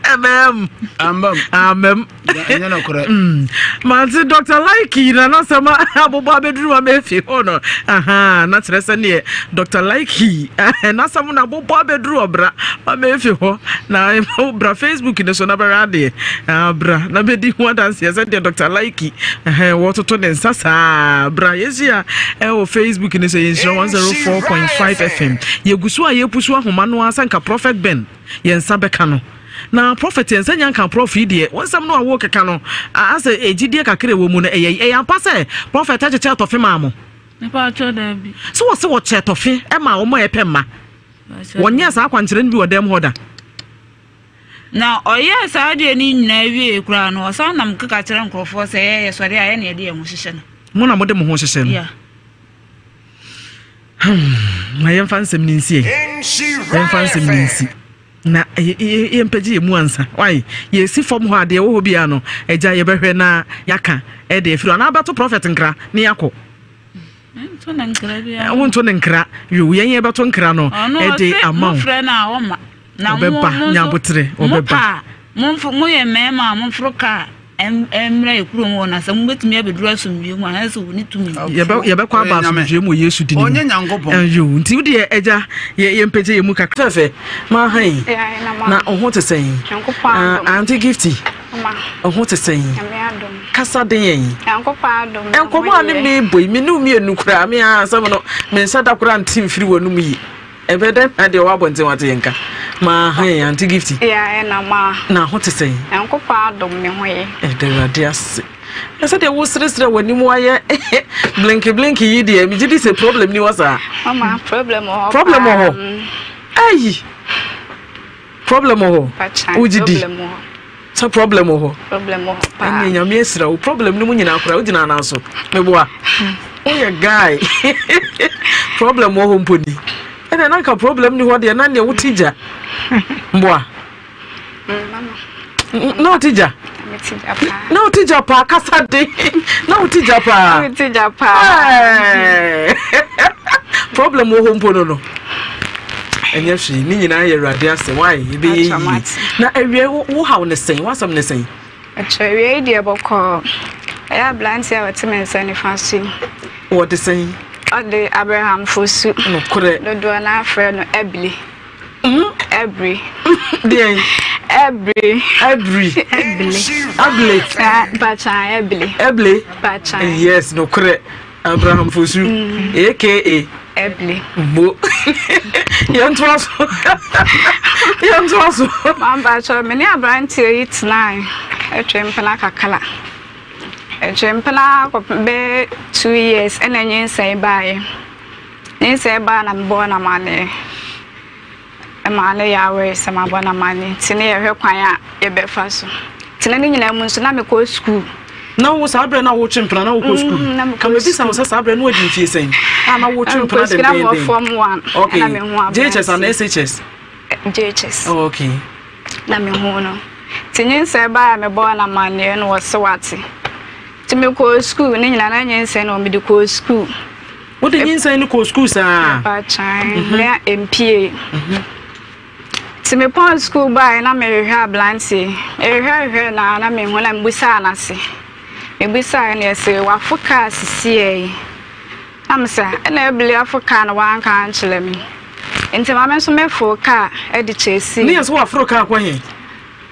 [SPEAKER 2] Ɛbɛɛ mu.
[SPEAKER 4] Ambam.
[SPEAKER 2] Ambam.
[SPEAKER 4] Ɛnyɛ nokorɛ.
[SPEAKER 2] Mm. Mante Dr. Laiki na n'asɛm abobɔ abɛduru ma mefi hɔ no. Aha, na kyerɛ sɛ neɛ Dr. Laiki n'asɛm na abobɔ abɛduru ɔbra ma mefi hɔ. Na bra Facebook ne so na bɛhwɛ adeɛ. Ah, bra na bɛdi ho adanseɛ sɛdeɛ Dr. Laiki wɔtoto ne nsa saa. Bra yɛhyia ɛwɔ Facebook ne so yɛ Nhyira 104.5 FM. Yɛgu so a yɛpusu ahoma no ara sɛ nka Prophet Ben yɛn nsa bɛka no. Na Prophet yɛn nsa nya nka Prof yi deɛ, wo nsɛm no a wokeka no asɛ gyidie kakra ɛwɔ mu no ɛyɛ ɛyɛ ampa sɛ Prophet akyekyɛ tɔfe maa mo? Sɛ wɔse wɔkyɛ tɔfe maa wɔn a ɛpɛ mma. Wɔnyɛɛ saa akwankyerɛ no bi wɔ dɛm hɔ da.
[SPEAKER 3] Na ɔyɛɛ saa adeɛ no nyinaa wiee koraa no, ɔsan nam keka kyerɛ nkurɔfoɔ sɛ, Yɛ yɛsɔre a, yɛn na yɛde yɛn ho hyehyɛ no.
[SPEAKER 2] Mo na mode mo ho hyehyɛ no.
[SPEAKER 3] Yeah.
[SPEAKER 2] Hmm, na yɛmfa nsɛm no nsi ɛ. Yɛmfa nsɛm no nsi. Na yɛmpɛgye yɛ mu ansa. Wai, yɛsi fam hɔ a deɛ ɛwɔ hɔ biara no, agya yɛbɛhwɛ na yɛaka ɛde afiri hɔ. Anaa bɛto prɔfɛt nkra na yɛakɔ. Wonto ne nkra. Yo, yɛn yɛbɛto nkra no ɛde ama wo. Ɔbɛba, nya aboterɛ, ɔbɛba.
[SPEAKER 3] Moyɛ mmarima a momforo kaa mmra yɛ kurom hɔ na sɛ mobɛtumi abɛduru asomdwoeɛ mu anaasɛ wɔne tumi.
[SPEAKER 2] Yɛbɛkɔ aba asomdwoeɛ mu wɔ Yesu din mu. Yo, nti wo deɛ agya yɛmpɛgye yɛ mu kakra. Fɛfɛ, ma ha yi, na wo ho te sɛn? Auntie Gifty, wo ho te sɛn? Kasa den yɛn. Nkɔmmɔ a ne mebɔ yi, me ne wo mmienu koraa, me ara asɛm no, me nsa da koraa nte mfiri w'anom yi. Ɛbɛyɛ dɛn na deɛ ɔwɔ abɔnten wate yɛn nka? Maa hɛn Auntie Gifty.
[SPEAKER 6] Yeah, ɛna maa.
[SPEAKER 2] Na ho te sɛn?
[SPEAKER 6] Nyankopɔn adom me ho ye.
[SPEAKER 2] Ɛda Awurade ase. Na sɛdeɛ woseresere w'anim ayɛ blinky blinky yi deɛ, megye di sɛ problem ni hɔ saa.
[SPEAKER 6] Mama, problem wɔ hɔ.
[SPEAKER 2] Problem wɔ hɔ. Ayi. Problem wɔ hɔ. Wogye di. Sɛ problem wɔ hɔ.
[SPEAKER 6] Problem wɔ hɔ paa.
[SPEAKER 2] Ɛnneɛ Nyame ahyira wo. Problem no mu nyinaa koraa wogyina anan so. Meboa. Woyɛ guy. Problem wɔ hɔ mpo ni. Ɛnna na nka problem ni hɔ deɛ na neɛ wote gya. Mboa. Na wote gya. Na wote gya paa kasa de. Na wote gya paa.
[SPEAKER 6] Wote gya paa.
[SPEAKER 2] Problem wɔ hɔ mpo no no. Ɛnyɛ hwee, ne nyinaa yɛ Awurade asɛm. Why? Ɛbɛyɛ yie. Na awiei wo haw ne sɛn? W'asɛm ne sɛn?
[SPEAKER 6] Ɛkyɛ awiei deɛ bɔkɔɔ. Ɛyɛ aberanteɛ a ɔte me nsa nifa so yi.
[SPEAKER 2] Wɔde sɛn?
[SPEAKER 6] Ɔde Abraham Fosu.
[SPEAKER 2] Nokorɛ.
[SPEAKER 6] Dodoɔ no ara frɛ no Abili. Ɛbri.
[SPEAKER 2] Deɛn?
[SPEAKER 6] Ɛbri.
[SPEAKER 2] Ɛbri.
[SPEAKER 6] Ɛbli.
[SPEAKER 2] Ɛbli.
[SPEAKER 6] Mpatwa ɛbli.
[SPEAKER 2] Ɛbli.
[SPEAKER 6] Mpatwa.
[SPEAKER 2] Yes, nokorɛ. Abraham Fosu aka
[SPEAKER 6] Ebli.
[SPEAKER 2] Mo. Yɛntoa so. Yɛntoa so.
[SPEAKER 6] Mampakyɛ me ne aberanteɛ yi tenae ɛtwe mpena kakra. Ɛtwe mpena kɔpem bɛyɛ 2 years ɛna nyinsɛn baeɛ. Nyinsɛn baa na mebɔɔ no amaneɛ. Ɛmaa no yawee sɛ mabɔ no amanneɛ nti ne yɛhwɛ kwan a yɛbɛfa so. Nti na ne nyinaa mu nso na mekɔ sukuu.
[SPEAKER 2] Na wo saa berɛ na wotwe mpena na wokɔ sukuu?
[SPEAKER 6] Mm, na mekɔ
[SPEAKER 2] Ka mebisa wo sɛ saa berɛ no wadi mfie sɛn? A na wotwe mpena
[SPEAKER 6] sukuu na mewɔ
[SPEAKER 2] dendenden.
[SPEAKER 6] form one.
[SPEAKER 2] Okay.
[SPEAKER 6] Ɛna mehu
[SPEAKER 2] JHS
[SPEAKER 6] aberanteɛ.
[SPEAKER 2] anaa SHS?
[SPEAKER 6] JHS.
[SPEAKER 2] Oh, okay.
[SPEAKER 6] Na mehu no. Nti nyinsɛn baeɛ a mebɔɔ no amanneɛ no wɔse wate. Nti mekɔɔ sukuu ne nyinaa na nyinsɛn no mede kɔɔ sukuu.
[SPEAKER 2] Wode nyinsɛn no kɔɔ sukuu saa?
[SPEAKER 6] Mepakyan, na ɛmpiee. Nti mepɔn sukuu baeɛ na mehwehwɛ aberanteɛ. Mehwehwɛhwehwɛɛ no ara na menhu na mebisaa no ase. Mebisaeɛ no yɛse wafo kaa sisiɛ yi. Na mese ɛna abili afo kaa no wanka ankyerɛ me. Nti ma me nso mefoo kaa de kyɛsii.
[SPEAKER 2] Ne yɛse waforo kaa kɔ he?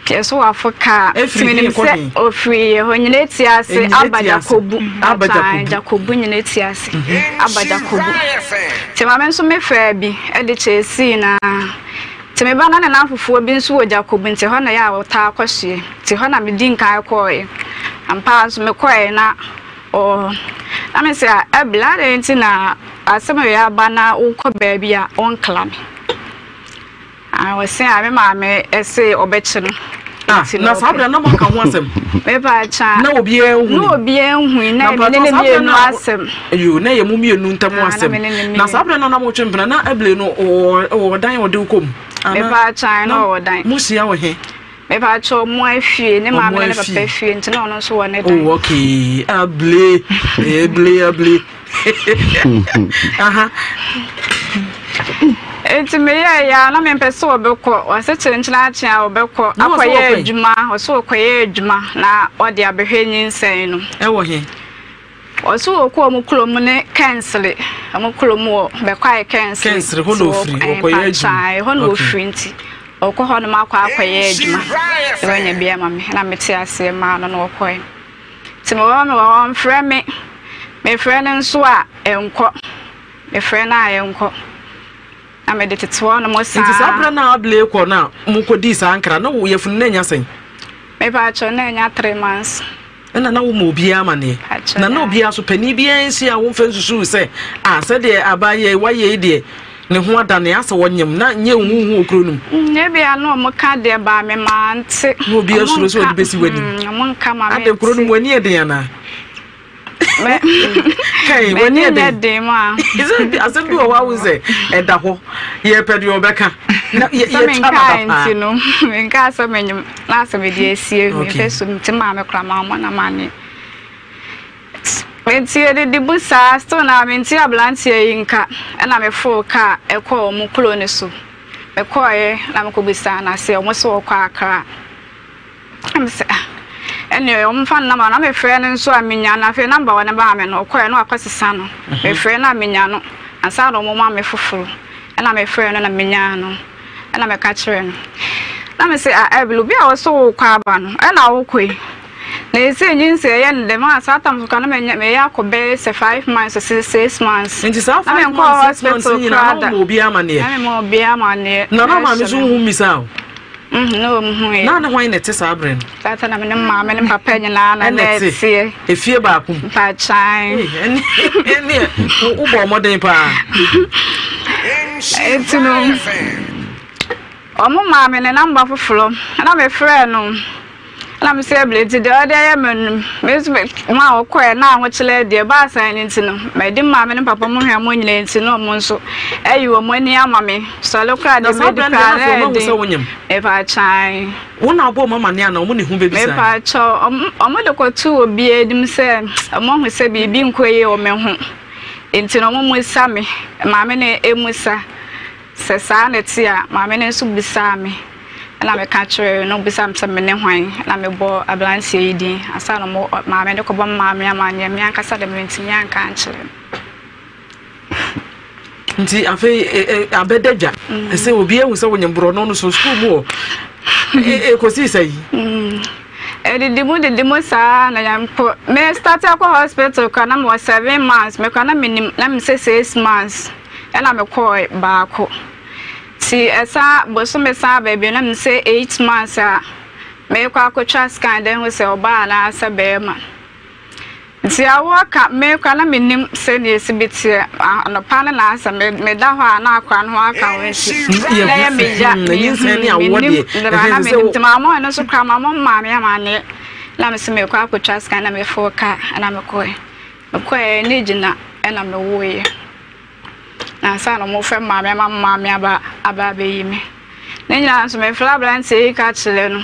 [SPEAKER 6] Yɛsowafo kaa
[SPEAKER 2] Efiri
[SPEAKER 6] menim
[SPEAKER 2] he kɔ
[SPEAKER 6] sɛ
[SPEAKER 2] he?
[SPEAKER 6] ofiri yɛ hɔ Nyineti ase
[SPEAKER 2] Nyineti
[SPEAKER 6] aba
[SPEAKER 2] ase.
[SPEAKER 6] Jakobu.
[SPEAKER 2] Aba
[SPEAKER 6] Akyaan,
[SPEAKER 2] Jakobu.
[SPEAKER 6] Jakobu Nyineti ase aba Jakobu. Nti maame nso mefaa bi de kyɛɛsii no ara. Nti me ba na ne namfofoɔ bi nso wɔ Jakobu nti ɛhɔ na ɛyɛ a wɔtaa kɔsoɛ. Nti hɔ na medi nkan kɔɔeɛ. Ampa ara nso mekɔɔeɛ na ɔwɔ hɔ. Na mese a Abla adɛn nti na asɛm wei aba na wokɔ baabi a wonkla me? Ah, ɔse a me maame se ɔbɛkye no.
[SPEAKER 2] Ah, na saa berɛ na moaka ho asɛm?
[SPEAKER 6] Mepa kya.
[SPEAKER 2] Na obiara nhu.
[SPEAKER 6] Na obiara nhu na me ne ne mmienu asɛm.
[SPEAKER 2] Yo, na yɛ mo mmienu ntam asɛm. Na saa berɛ na na motwe mpena na Ebile no ɔwɔ dan ɔde wokɔ mu.
[SPEAKER 6] Mepa kya na ɔwɔ dan.
[SPEAKER 2] Mo hyia wɔ he?
[SPEAKER 6] Mepakyɛ ɔmo afie ne maame ne ne papa fie nti na ɔno nso wɔ ne dan.
[SPEAKER 2] Oh okay able able able. Aha.
[SPEAKER 6] Nti meyɛ ya na mempɛ sɛ ɔbɛkɔ ɔsɛ kyenkyen akye a ɔbɛkɔ akɔyɛ adwuma ɔsɛ ɔkɔyɛ adwuma na ɔde abɛhwɛ nyinsɛn no.
[SPEAKER 2] Ɛwɔ he?
[SPEAKER 6] Ɔse wɔkɔ ɔmo kurom ne Kɛnsere, ɔmo kurom wɔ Bɛkwae Kɛnsere.
[SPEAKER 2] Kɛnsere hɔ na ofiri, wɔkɔyɛ adwuma.
[SPEAKER 6] Ɛhɔ na ofiri nti ɔkɔ hɔ nom akɔ akɔyɛ adwuma na wanya bi ama me na mete aseɛ maa no na ɔkɔɛ. Nti mewɔ hɔ mewɔ hɔ ɔmfrɛ me, mefrɛ no nso a ɛnkɔ, mefrɛ no a ɛnkɔ na mede tete hɔ nom saa.
[SPEAKER 2] Nti saa berɛ no a Abele kɔ no a mokɔdii saa nkra no wo yafunu no anya sɛn?
[SPEAKER 6] Mepaakyɛw na anya 3 months.
[SPEAKER 2] Ɛna na woma obiara amaneɛ. Na na obiara so panin biara nhyia a womfa nsusuw sɛ, a sɛdeɛ abaayewa yi wayɛ yi deɛ ne ho adane asɛ ɔnyem na nyɛ huhu wɔ kuro no mu.
[SPEAKER 6] Mm, ebia na wɔn ka deɛ baa me maa nte.
[SPEAKER 2] Na obiara suro sɛ ɔde bɛsi w'anim.
[SPEAKER 6] Mm, wɔn nka ma me
[SPEAKER 2] nte. Ade kuro no mu w'ani yɛ den anaa? Kai, w'ani yɛ
[SPEAKER 6] den ma.
[SPEAKER 2] Asɛm bi wɔ hɔ awo sɛ ɛda hɔ yɛpɛ deɛ ɔbɛka.
[SPEAKER 6] Na yɛtwa no da paa. Nti no, menka sɛ menyim na asɛ mede asie mepɛ so nti maame kora ma ɔmo na ma ne. Nti yɛdidi bu saa still na mente aberanteɛ yi nka ɛna mefoo kaa ɛkɔɔ ɔmo kuro no so. Mekɔɔɛ na mekɔbisaa no ase ɔmo sɛ wɔkɔ Accra. Na me sɛ ah ɛneɛ ɔmfa no number na me frɛ no nso a menya no afei number ɔde maa me no ɔkɔɛ na wakɔ sesa no me frɛ no a menya no ansa na ɔmo ma me foforo ɛna me frɛ no na menyaa no ɛna me ka kyerɛ no na me sɛ ah Evelyn obi a ɔsɛ wokɔ aba no ɛna wokɔ yi na ɛsɛ nyinsɛ ɛyɛ no dɛm a saa tam so ka na meyɛ akɔ bɛyɛ sɛ 5 months sɛ 6 months.
[SPEAKER 2] Nti saa 5 months 6 months nyinaa na woma obi amaneɛ?
[SPEAKER 6] Na mema obi amaneɛ.
[SPEAKER 2] Na na maame so wohu mmisa o?
[SPEAKER 6] Na wɔn hu yɛ.
[SPEAKER 2] Na ne hwan na ɛte saa berɛ no?
[SPEAKER 6] Tata na me ne maame ne papa nyinaa na na ɛteɛ.
[SPEAKER 2] Efie baako mu.
[SPEAKER 6] Mpakyɛn.
[SPEAKER 2] Ɛneɛ wobɔ mmɔden paa.
[SPEAKER 6] Eti no wɔn maa me ne namba foforɔ na mefrɛɛ no na me sɛ ebile nti deɛ ɔde ayɛ me no me nso ma ɔkɔɛ na ahokyerɛ deɛ ɛbaa saa no nti no madi maame ne papa mu hwɛ mo nyinaa nti na wɔn nso ayi wɔn ani ama me. Sɔle koraa
[SPEAKER 2] Na
[SPEAKER 6] deɛ
[SPEAKER 2] saa
[SPEAKER 6] medi
[SPEAKER 2] berɛ no deɛ
[SPEAKER 6] koraa
[SPEAKER 2] na
[SPEAKER 6] na
[SPEAKER 2] afei
[SPEAKER 6] ɛyɛ
[SPEAKER 2] wɔahu sɛ
[SPEAKER 6] den.
[SPEAKER 2] wonyem.
[SPEAKER 6] Mepaakyɛw.
[SPEAKER 2] Wo na wobɔɔ wɔn amanneɛ anaa wɔn na ehu bɛbisae?
[SPEAKER 6] Mepaakyɛw, wɔn de kɔtoo obiara anim sɛ wɔahu sɛ biribi nkɔ yie wɔ me ho. Nti no wɔmmisa me. Maame no mmisa. Sɛ saa na ɛte a, maame no nso bisaa me. Ɛna meka kyerɛɛ no, ɔbisaa me sɛ me ne hwan. Ɛna mebɔɔ aberanteɛ yi din. Ansa na wɔn maame no kɔbɔ me maame amanneɛ, me ankasa deɛ mentumi anka ankyerɛ no.
[SPEAKER 2] Nti afei abɛda dwa sɛ obi ahu sɛ wonyem borɔno no so sukuu mu hɔ ɛkɔsii sɛ yi.
[SPEAKER 6] Ɛdidi mu didi mu saa na yɛnkɔ me start akɔ hospital kora na mewɔ 7 months, me kora na menim na mesɛ 6 months ɛna mekɔɔ baako nti ɛsa bosome san baabi na mesɛ 8 months a mekɔ akɔtwa scan dɛ hu sɛ ɔbaa anaasɛ bɛrima. Nti awoɔ ka me koraa na mennim sɛdeɛ ɛsi bi teɛ. Anɔpa no na asɛ meda hɔ a na akora no ho aka ho nti na ɛyɛ me ya. Mennim dema na mennim nti maamɔ ɛno nso koraa maamɔ maame amaneɛ na mese mekɔ akɔtwa scan na mefoo kaa na mekɔɛ. Mekɔɛ ne gyina ɛna mewoeɛ. Na ansa na wɔfrɛ maame ama maame aba aba abɛyi me. Ne nyinaa nso mefrɛ aberanteɛ yi ka kyerɛ no.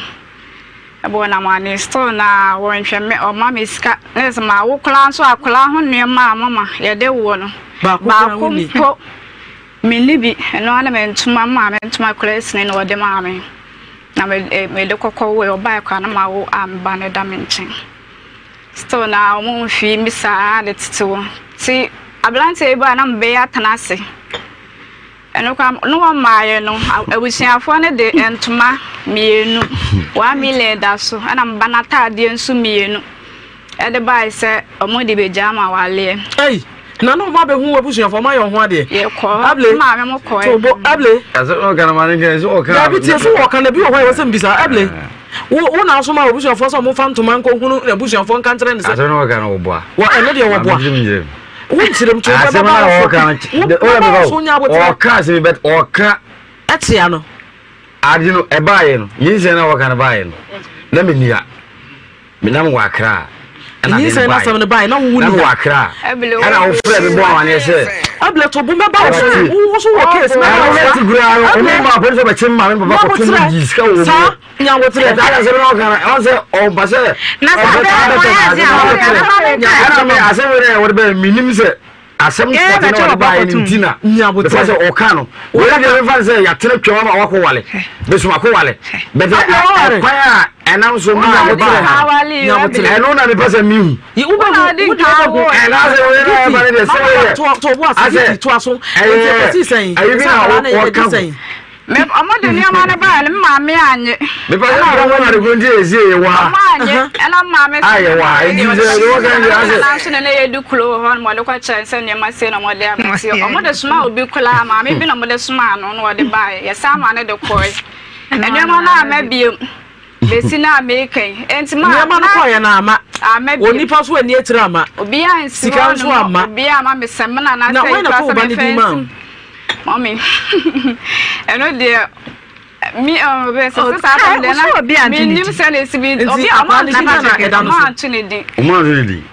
[SPEAKER 6] Ɛbɔɔ no amane still na wɔnhwɛ me ɔma me sika na sɛ ma wo koraa nso akwadaa ho nneɛma a mama yɛde woɔ no baako mpo menni bi ɛno ara na me ntoma maa me ntoma koraa sini na ɔde maa me na mede kɔkɔ woe ɔbae koraa na ma wo a me ba no da me nkyɛn still na wɔn mfii me saa de tete wɔ ti aberanteɛ yi baa na mebɛyɛ atena ase. Ɛno koraa no wɔmmaeɛ no, abusuafoɔ no de ntoma mmienu, 1 million da so, ɛna me ba no ataadeɛ nso mmienu ɛde baeɛ sɛ wɔde bɛgya ama awaleɛ.
[SPEAKER 2] Ei, na na wɔn abɛhu w'abusuafoɔ, wɔn ayɛ wɔn ho adeɛ.
[SPEAKER 6] Yɛkɔ,
[SPEAKER 2] Able,
[SPEAKER 6] maame mo kɔɛ.
[SPEAKER 2] To bo, Able.
[SPEAKER 7] Asɛ ɔka na maame nka sɛ ɔka.
[SPEAKER 2] Dabi tie so wɔka na bi wɔ hɔ a ɛwɔ sɛ mbisa. Able, wo wo na asoma w'abusuafoɔ sɛ wɔn fa ntoma nkɔ hunu n'abusuafoɔ nka nkyerɛ ne sɛ.
[SPEAKER 7] Asɛm na wɔka no wɔboa.
[SPEAKER 2] Wɔ ɛno deɛ wɔboa.
[SPEAKER 7] Maame nkyerɛ mu.
[SPEAKER 2] Wonkyerɛ mu to
[SPEAKER 7] Asɛm
[SPEAKER 2] bɛba
[SPEAKER 7] na
[SPEAKER 2] wo
[SPEAKER 7] wɔka
[SPEAKER 2] so.
[SPEAKER 7] no
[SPEAKER 2] Wobɛba wo so nya aboterɛ.
[SPEAKER 7] ɔka asɛm bi but ɔka.
[SPEAKER 2] Ɛtea no.
[SPEAKER 7] Ade no ɛbaayɛ no nyinsɛn na wɔka no baayɛ no na menni ha menam wɔ Accra. Ɛna
[SPEAKER 2] Nyinsɛn
[SPEAKER 7] de
[SPEAKER 2] n'asɛm no bae na wowu
[SPEAKER 7] na
[SPEAKER 2] ni
[SPEAKER 7] mewɔ
[SPEAKER 2] ha.
[SPEAKER 7] Accra.
[SPEAKER 6] Ɛbile
[SPEAKER 7] Ɛna wofrɛ me bɔ amaneɛ sɛ
[SPEAKER 2] Ɛbile to bo mɛba wo so.
[SPEAKER 7] Ɛbɛte.
[SPEAKER 2] Wo so wɔ case mɛba
[SPEAKER 7] ɛno
[SPEAKER 2] wo
[SPEAKER 7] na
[SPEAKER 2] so.
[SPEAKER 7] ti koraa no ɔmo
[SPEAKER 2] Ɛbile
[SPEAKER 7] ma polisi ɔbɛkye ma me papa kɔto mu
[SPEAKER 2] nyabotrɛ.
[SPEAKER 7] gyi sika wɔ mu.
[SPEAKER 2] Saa nyabotrɛ.
[SPEAKER 7] Ɛtaa asɛm na ɔka no ɛwɔ sɛ ɔba sɛ
[SPEAKER 8] Na sɛ
[SPEAKER 7] ɔbɛka
[SPEAKER 8] abɛɛ
[SPEAKER 7] abɛtɛ
[SPEAKER 8] wɔyɛ
[SPEAKER 7] na
[SPEAKER 8] ase a
[SPEAKER 7] asɛm
[SPEAKER 8] wɔde
[SPEAKER 7] na
[SPEAKER 8] abɛma me nka.
[SPEAKER 7] ɛna me asɛm wei na wɔde bɛyɛ menim sɛ asɛm
[SPEAKER 8] Yɛn
[SPEAKER 7] pɔte na
[SPEAKER 8] bɛkyɛ
[SPEAKER 7] wɔde
[SPEAKER 8] wɔ
[SPEAKER 7] baeɛ no
[SPEAKER 8] bɔkɔtom.
[SPEAKER 7] nti na
[SPEAKER 2] Nyabotrɛ.
[SPEAKER 7] bɛfa sɛ ɔka no wei deɛ mefa no sɛ yɛatena twam ama wakɔ wale bɛsum akɔ wale bɛtɛ
[SPEAKER 2] Aware.
[SPEAKER 7] ɛkwan a ɛnam so maa
[SPEAKER 2] Nyabotrɛ.
[SPEAKER 7] wɔbaa ha
[SPEAKER 2] Nyabotrɛ.
[SPEAKER 7] ɛno na mepɛ sɛ mehu
[SPEAKER 2] Yi wobɛhu wode wobɛhu.
[SPEAKER 7] ɛna asɛ wei na ɛba no deɛ sɛ woyɛ
[SPEAKER 2] To to bo ase
[SPEAKER 7] asɛ
[SPEAKER 2] gifty to aso.
[SPEAKER 7] ɛyɛ
[SPEAKER 2] Nti ɛkɔsi sɛn?
[SPEAKER 7] ayi bi
[SPEAKER 2] Sɛ
[SPEAKER 7] na
[SPEAKER 2] akwadaa no yɛ
[SPEAKER 7] wɔka
[SPEAKER 2] di
[SPEAKER 7] ho
[SPEAKER 2] sɛn?
[SPEAKER 6] Me ɔmo de nneɛma no baeɛ no me maame anye.
[SPEAKER 7] mepɛ sɛ mepɛ sɛ ade ko nti ɛsie yɛ wɔ ha
[SPEAKER 6] Ɔmo anye ɛna maame
[SPEAKER 7] a yɛ wɔ ha nti sɛ yɛwɔ kan deɛ asɛ
[SPEAKER 6] nana nso na ne yɛdi kuro wɔ hɔ na ɔde kɔkyerɛ sɛ nneɛma sei na ɔmo de aba nti ɔmo de soma obi koraa maame bi na ɔmo de soma no na ɔde baeɛ yɛsan maa no de kɔe nneɛma no ama biem besi na meka yi nti maa
[SPEAKER 2] Nneɛma no kɔɔyɛ no ama.
[SPEAKER 6] ama biem
[SPEAKER 2] Onipa so ani akyire ama.
[SPEAKER 6] obiara nsi
[SPEAKER 2] Sika
[SPEAKER 6] hɔ
[SPEAKER 2] nso
[SPEAKER 6] nom
[SPEAKER 2] ama.
[SPEAKER 6] obiara ama me sɛmina na
[SPEAKER 2] Na
[SPEAKER 6] sɛ
[SPEAKER 2] wɔn na
[SPEAKER 6] ekura
[SPEAKER 2] to wo
[SPEAKER 6] sɛ
[SPEAKER 2] ba ne
[SPEAKER 6] mefa
[SPEAKER 2] din maa wo?
[SPEAKER 6] nsi mɔmi ɛno deɛ mi ɔn bɛ sɛ sɛ saa
[SPEAKER 8] Ɔka-
[SPEAKER 6] deɛ
[SPEAKER 8] ɔsɛ obi
[SPEAKER 6] na
[SPEAKER 8] anto ne
[SPEAKER 6] menim
[SPEAKER 8] din.
[SPEAKER 6] sɛ na esi bi
[SPEAKER 2] Nti
[SPEAKER 6] obi a ɔmo
[SPEAKER 2] akwadaa no
[SPEAKER 6] anto
[SPEAKER 2] din
[SPEAKER 6] ne
[SPEAKER 2] na
[SPEAKER 6] din
[SPEAKER 2] ɛda no
[SPEAKER 6] ɔmo
[SPEAKER 2] so.
[SPEAKER 6] anto ne din
[SPEAKER 7] ɔmo anto ne din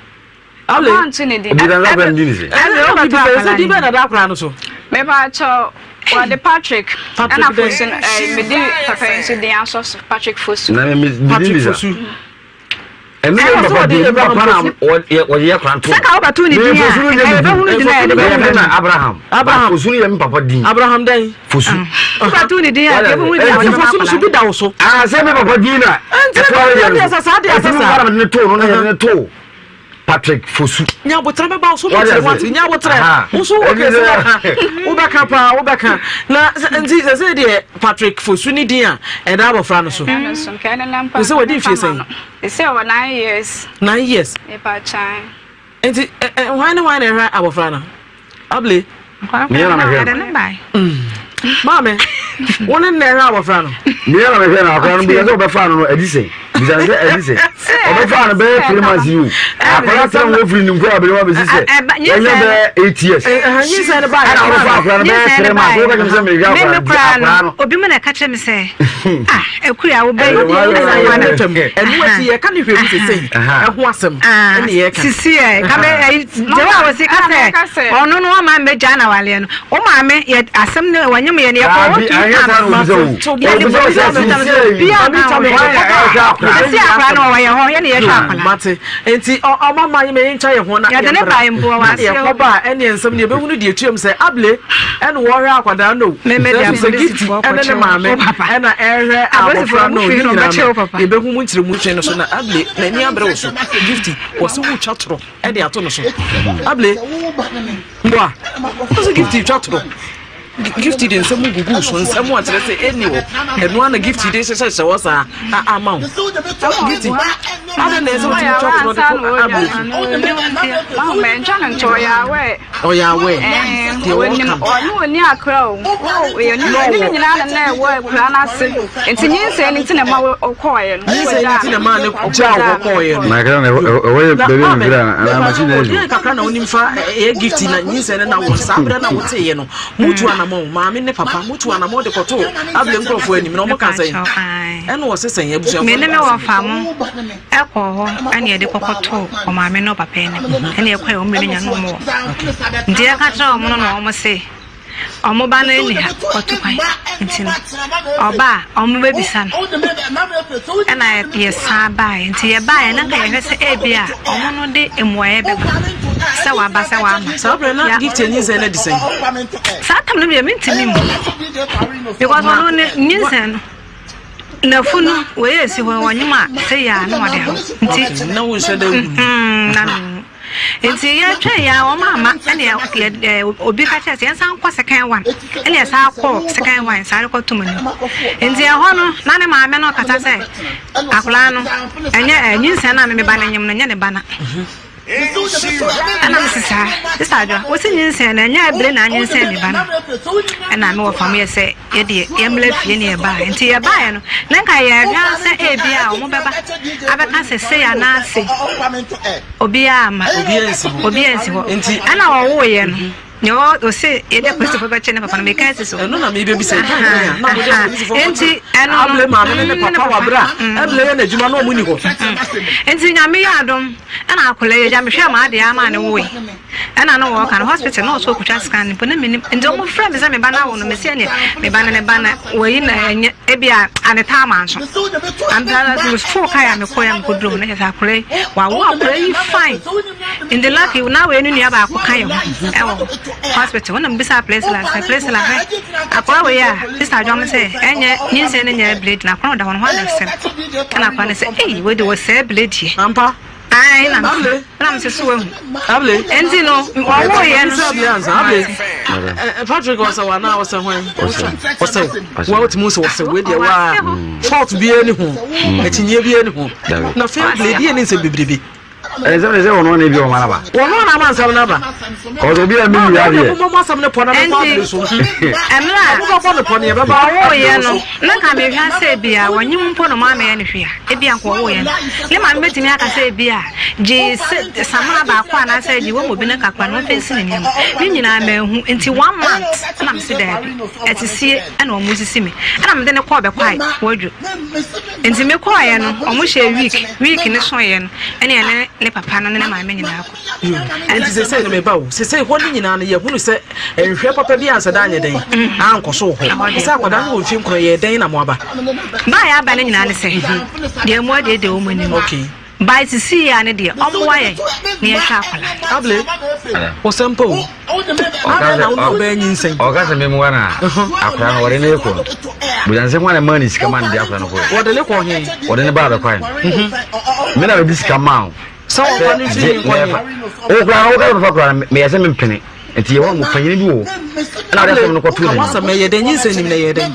[SPEAKER 2] Ale.
[SPEAKER 6] ɔmo anto ne din
[SPEAKER 7] obi dansa kora ne din ne sɛ
[SPEAKER 2] Ɛna
[SPEAKER 8] Ɛna
[SPEAKER 2] obi
[SPEAKER 8] wobɛto
[SPEAKER 2] bisa sɛ
[SPEAKER 8] akwadaa
[SPEAKER 2] din
[SPEAKER 8] no
[SPEAKER 2] bɛn na ɛda akwadaa no so?
[SPEAKER 6] mepa akyɛw wɔde Patrick
[SPEAKER 2] Patrick
[SPEAKER 6] ɛna
[SPEAKER 2] dɛn?
[SPEAKER 6] Fosu no ɛɛ medi papa yi nso din asɔ so Patrick Fosu
[SPEAKER 7] na me me din
[SPEAKER 2] Patrick
[SPEAKER 7] bisa
[SPEAKER 2] Fosu.
[SPEAKER 7] ɛno yɛ
[SPEAKER 2] Ɛna sɛ
[SPEAKER 7] papa
[SPEAKER 2] wɔde
[SPEAKER 7] din
[SPEAKER 2] Abraham
[SPEAKER 7] papa na
[SPEAKER 2] Fosu.
[SPEAKER 7] wɔde yɛ kora nto
[SPEAKER 8] Sɛ ka wobɛto ne din a,
[SPEAKER 7] Fosu no
[SPEAKER 8] nka
[SPEAKER 7] yɛ me
[SPEAKER 8] yɛbɛhunu
[SPEAKER 7] din
[SPEAKER 8] din a yɛde
[SPEAKER 7] yɛfrɛ
[SPEAKER 8] bɛhu
[SPEAKER 7] no
[SPEAKER 8] no.
[SPEAKER 7] Abraham
[SPEAKER 2] Abraham.
[SPEAKER 7] Fosu no yɛ me papa din
[SPEAKER 2] Abraham dɛn?
[SPEAKER 7] Fosu
[SPEAKER 8] Wobɛto ne din a, nka yɛbɛhunu din a
[SPEAKER 2] Nti
[SPEAKER 8] wɔde bɛma
[SPEAKER 2] Fosu no so
[SPEAKER 8] akwadaa
[SPEAKER 2] bi
[SPEAKER 8] no.
[SPEAKER 2] da wo so.
[SPEAKER 7] ah sɛ me papa din na
[SPEAKER 2] Nti
[SPEAKER 7] ɛtoa
[SPEAKER 2] na
[SPEAKER 7] yɛ
[SPEAKER 2] deɛ
[SPEAKER 7] no
[SPEAKER 2] sɛ saa deɛ sɛ
[SPEAKER 7] ɛtumi
[SPEAKER 2] saa.
[SPEAKER 7] ba na mede ne too no na yɛde ne too Patrick Fosu
[SPEAKER 2] Nyabotrɛ bɛba wo so
[SPEAKER 7] Wade
[SPEAKER 2] bɛkyerɛ
[SPEAKER 7] ase.
[SPEAKER 2] wate nyabotrɛ
[SPEAKER 7] Aha.
[SPEAKER 2] wo so wɔ
[SPEAKER 7] Ɛnti
[SPEAKER 2] kɛse
[SPEAKER 7] sɛ-
[SPEAKER 2] wobɛka wobɛka paa wobɛka na nti sɛ sɛ deɛ Patrick Fosu ne din a ɛda abɔfra no so
[SPEAKER 6] ɛno so nka ɛne ne mpa
[SPEAKER 2] Sɛ wadi mfie sɛn?
[SPEAKER 6] ɛsɛ wɔ 9 years
[SPEAKER 2] 9 years
[SPEAKER 6] mepa kyan
[SPEAKER 2] nti hwan ne hwan na ɛhwɛ abɔfra no able
[SPEAKER 7] Meyɛ na mehwɛ no.
[SPEAKER 8] Yɛde ne bae.
[SPEAKER 2] maame wo ne nna ɛhwɛ abɔfra no
[SPEAKER 7] meyɛ na mehwɛ no akora no bisa sɛ ɔbɛfa no no adi sɛn bisa sɛ adi sɛn ɔbɛfa no bɛyɛ 3 months yi o akora tena ho firi ne nkura abɛn mu abɛsi sɛ wɔnyɛ bɛyɛ 8 years
[SPEAKER 2] nyinsɛn no baeɛ
[SPEAKER 7] ɛna wɔbɛfa akora no bɛyɛ
[SPEAKER 8] Nyinsɛn
[SPEAKER 7] 3
[SPEAKER 8] no
[SPEAKER 7] months
[SPEAKER 8] baeɛ.
[SPEAKER 7] wɔka kyerɛ me sɛ mehwɛ
[SPEAKER 8] Me
[SPEAKER 7] akora
[SPEAKER 8] me
[SPEAKER 7] no
[SPEAKER 8] koraa
[SPEAKER 7] akora
[SPEAKER 8] no
[SPEAKER 7] no
[SPEAKER 8] obi mu na ɛka kyerɛ me sɛ ah akuri a wobɛ
[SPEAKER 7] Ɛno deɛ
[SPEAKER 2] ɛna
[SPEAKER 7] ɛna
[SPEAKER 2] yɛde twam ɛno akyi yɛka ne hwɛ mu sesei
[SPEAKER 7] Aha.
[SPEAKER 2] ɛho asɛm ɛne yɛka
[SPEAKER 8] sisi ɛ kame ɛyi dewa a wɔsi ka
[SPEAKER 6] Ɛna meka
[SPEAKER 8] sɛ
[SPEAKER 6] sɛ-
[SPEAKER 8] ɔno no ɔma mbɛgya na waleɛ no wo maame yɛ asɛm no wɔnyem yɛ no yɛkɔ
[SPEAKER 7] Daabi,
[SPEAKER 8] wo two
[SPEAKER 7] ɛnyɛ saa na
[SPEAKER 8] times
[SPEAKER 7] obisa o.
[SPEAKER 8] yɛde
[SPEAKER 7] Obisa
[SPEAKER 8] bɔ
[SPEAKER 7] sɛ
[SPEAKER 8] two times
[SPEAKER 7] sincere yi,
[SPEAKER 8] obiara
[SPEAKER 2] Maame
[SPEAKER 8] ka
[SPEAKER 2] twa me
[SPEAKER 8] ho
[SPEAKER 7] hwan na ɛhwɛ akora no?
[SPEAKER 8] sisi akora no wɔwɔ yɛ hɔ yɛne yɛhwɛ akwadaa
[SPEAKER 2] mate nti ɔma ma yɛmɛ yɛntwa yɛ ho na
[SPEAKER 8] Yɛde ne
[SPEAKER 2] yɛmmra.
[SPEAKER 8] bae mpo, wɔ
[SPEAKER 2] Na
[SPEAKER 8] aseɛ hɔ.
[SPEAKER 2] yɛkɔba a ɛne nsɛm ne yɛbɛhunu deɛ tuam sɛ able ɛne wɔhwɛ akwadaa no
[SPEAKER 8] Me- me de
[SPEAKER 2] sɛ sɛ gift
[SPEAKER 8] apolisifoɔ
[SPEAKER 2] ɛne ne
[SPEAKER 8] kɔkyere
[SPEAKER 2] maame
[SPEAKER 8] wo papa.
[SPEAKER 2] ɛna ɛhwɛ
[SPEAKER 8] Apolisifoɔ
[SPEAKER 2] abɔfra no
[SPEAKER 8] mo
[SPEAKER 2] ne
[SPEAKER 8] fie no,
[SPEAKER 2] nyinaa
[SPEAKER 8] ɔbɛkyere
[SPEAKER 2] no
[SPEAKER 8] wo papa.
[SPEAKER 2] yɛbɛhu mu nkyerɛmu twe no so na able n'ani abrɛ wo so gift wɔ sɛ wotwa torɔ ɛde ato no so able mboa wɔ sɛ gift twa torɔ Gift de nsɛm gugu so nsɛm a kyerɛ sɛ ɛnni hɔ ɛno ara na gift de hyehyɛhyɛ hɔ saa a ama wo gift adɛn na ɛsɛ wotumi twa torɔ de kɔ abere so
[SPEAKER 6] mɛntwa no nkyɛ ɔyɛ awɛ
[SPEAKER 2] ɔyɛ awɛ deɛ wɔka no
[SPEAKER 6] ɔne ɔni akora o ɔne ne nyinaa na na ɛwɔ akura no ase nti nyinsɛn no nti na ɛma ɔkɔɔeɛ no
[SPEAKER 2] nyinsɛn no nti na ɛma ne gyaa hɔ kɔɔeɛ no
[SPEAKER 7] na akra na ɛwɔ yɛ baabi a mefiri a anaa machine na
[SPEAKER 2] ɛyɛ kakra na wonim fa ɛyɛ gift na nyinsɛn no na wɔ saa berɛ na woteeɛ no mutu anamɔ maame ne papa mutu anamɔ de kɔto abile nkurɔfoɔ anim na ɔmo ka sɛn ɛna wɔse sɛn abusuafoɔ
[SPEAKER 8] me ne me wɔ fa mo ɛkɔ hɔ ɛne yɛde kɔkɔto ɔmaame ne ɔpapa anim ɛne ɛkɔ yɛ ɔmo mmienu nya no ɔmo wɔ nti yɛka kyerɛ ɔmo no na ɔmo se ɔmo ba no nni ha ɔtu kwan nti no ɔba a ɔmo bɛbisa no ɛna yɛsan baeɛ nti yɛbaeɛ na nka yɛhwɛ sɛ ebi a ɔmo no de mmuaeɛ bɛba sɛ waba sɛ wama
[SPEAKER 2] saa berɛ na gift anyinsɛn no adi sɛn
[SPEAKER 8] saa tam no deɛ mentumi mu because ɔno ne nyinsɛn no nafunu wei esi hɔ wɔnyem a sɛ yɛ a na wɔde ho nti
[SPEAKER 2] na wonhyɛ da wu
[SPEAKER 8] na nti yɛtwɛn yɛ a wɔn ama ɛna yɛ ɛ obi ka kyerɛ sɛ yɛnsan kɔ second one ɛna yɛsan kɔ second one saa de kɔ tum no nti ɛhɔ no na ne maame no kasa sɛ akwadaa no ɛnyɛ ɛ nyinsɛn na me ba no nyem no nyɛ ne ba na ɛna me sisa sisa adwa wosi nyinsɛn na ɛnyɛ abire na anyinsɛn me ba no ɛna me wɔ fam yɛ sɛ yɛdeɛ yɛmmra fie ne yɛbaeɛ nti yɛbaeɛ no na nka yɛhwɛ sɛ ebi a wɔn bɛba abɛka sɛ sei anaa sei obiara ama obiara nsi hɔ ɛna ɔwoeɛ no. Nea ɔ ɔse yɛde apolisifoɔ bɛkyɛ ne papa no meka asi so.
[SPEAKER 2] Ɛno na mebɛbisa yi kan bɛn a na mode apolisifoɔ
[SPEAKER 8] Nti ɛno no
[SPEAKER 2] Able maame ne ne
[SPEAKER 8] mm,
[SPEAKER 2] papa wɔ abere a Able yɛ n'adwuma na ɔmo ni hɔ.
[SPEAKER 8] Nti Nyame yɛ adom ɛna akwadaa yi agya mehwɛɛ m'adeɛ ama ne woe ɛna na wɔka no hospital na ɔsɛ ɔkɔtwa scan mpo na menim nti ɔmo frɛ me sɛ me ba no awo no mesi ɛneɛ me ba no ne ba no wɔyi na ɛnyɛ ebi a ane taa ma nso ampɛ foo kae a mekɔɛ a mekɔduru hɔ na kyerɛ sɛ akwadaa yi wawo akwadaa yi fine. Nti lucky na wei no nua baako ka yɛ ho ɛwɔ hospital wɔn na mbisa Priscilla sɛ Priscilla hwɛ akɔla wei a sister adwam sɛ ɛnyɛ nyinsɛn no nyɛ blade na akɔla ɔda hɔ no ho anasɛm ɛna akɔla no sɛ ei wei de wɔ sɛɛ blade yɛ
[SPEAKER 2] ampa
[SPEAKER 8] ayi na na mo sɛ so wahu nti no ɔwɔ yɛ no
[SPEAKER 2] Patrick ɔsɛ wa na ɔsɛ hwan ɔsɛ wa wotumi sɛ ɔsɛ wei deɛ wa fault biara ni ho akyinnyeɛ biara ni ho na fɛn blade yɛ ne nsɛm bebrebe
[SPEAKER 7] Ɛnsɛm de sɛ wɔn na ebi wɔn anaba.
[SPEAKER 2] Wɔn na ama nsɛm n'aba.
[SPEAKER 7] Kɔsɔ obi a mi wia deɛ.
[SPEAKER 2] Mo mo asɛm ne pɔ na mo kɔ abiri so.
[SPEAKER 8] Ɛmira
[SPEAKER 2] mo bɛ bɔ ne pɔ ne yɛ bɛ ba.
[SPEAKER 8] Ɔwɔ yɛ no na nka mi hwɛ sɛ ebi a wɔnye mu mpo na mo amɛyɛ ne hwɛ a ebi a nka ɔwɔ yɛ no ne maame betumi aka sɛ ebi a gye sɛ samina baako anaasɛ gye wɔn mu bi ne kakra na wɔn fɛn si ne nneɛma ne nyinaa mɛ ehu nti one month ɛna mi si daabi ɛtisie ɛna wɔn sisi mi ɛna mi de ne kɔɔ bɛ kwae wɔdwo. Nti me kɔɔeɛ no ɔmo hyɛɛ week, week no soeɛ no ɛne ɛne ne papa no ne ne maame nyinaa kɔ.
[SPEAKER 2] Yoo, nti sesei no meba o, sesei hɔ no nyinaa no yɛhunu sɛ nhwɛ papa bi ansa da anyɛ dɛn mm. ankɔ so wɔ hɔ. Sɛ akwadaa no wɔ mfe nkron yɛ dɛn na mo aba?
[SPEAKER 8] Baa yɛ aba no nyinaa ne sɛ deɛ mo adeɛ wɔn anim.
[SPEAKER 2] Okay.
[SPEAKER 8] By sisi yɛ ne deɛ ɔmmoa yɛn na yɛhwɛ akwadaa.
[SPEAKER 2] Able, ɔsɛmpa o. Adɛn na wo ne ɔbaa nyinsɛn?
[SPEAKER 7] Ɔka sɛ memmoa no a, akwadaa no wɔde ne kɔ no. Busa sɛ hwan na maa ne sika ma no de akwadaa no kɔɛ?
[SPEAKER 2] Wɔde ne kɔ he?
[SPEAKER 7] Wɔde ne baa bɛkwae no. Mhm. Me na mede sika maa wo.
[SPEAKER 2] Sɛ wɔfa no mfiri he nkɔ he?
[SPEAKER 7] Wo koraa no woka sɛ bɛfa koraa no meyɛ sɛ mempene. Nti yɛwɔ mo panyini bi wɔ hɔ. Ɛna wode asɛm no kɔtoo n'anim.
[SPEAKER 2] Ka w'asɛm ɛyɛ dɛn nyinsɛn nim na ɛyɛ dɛn?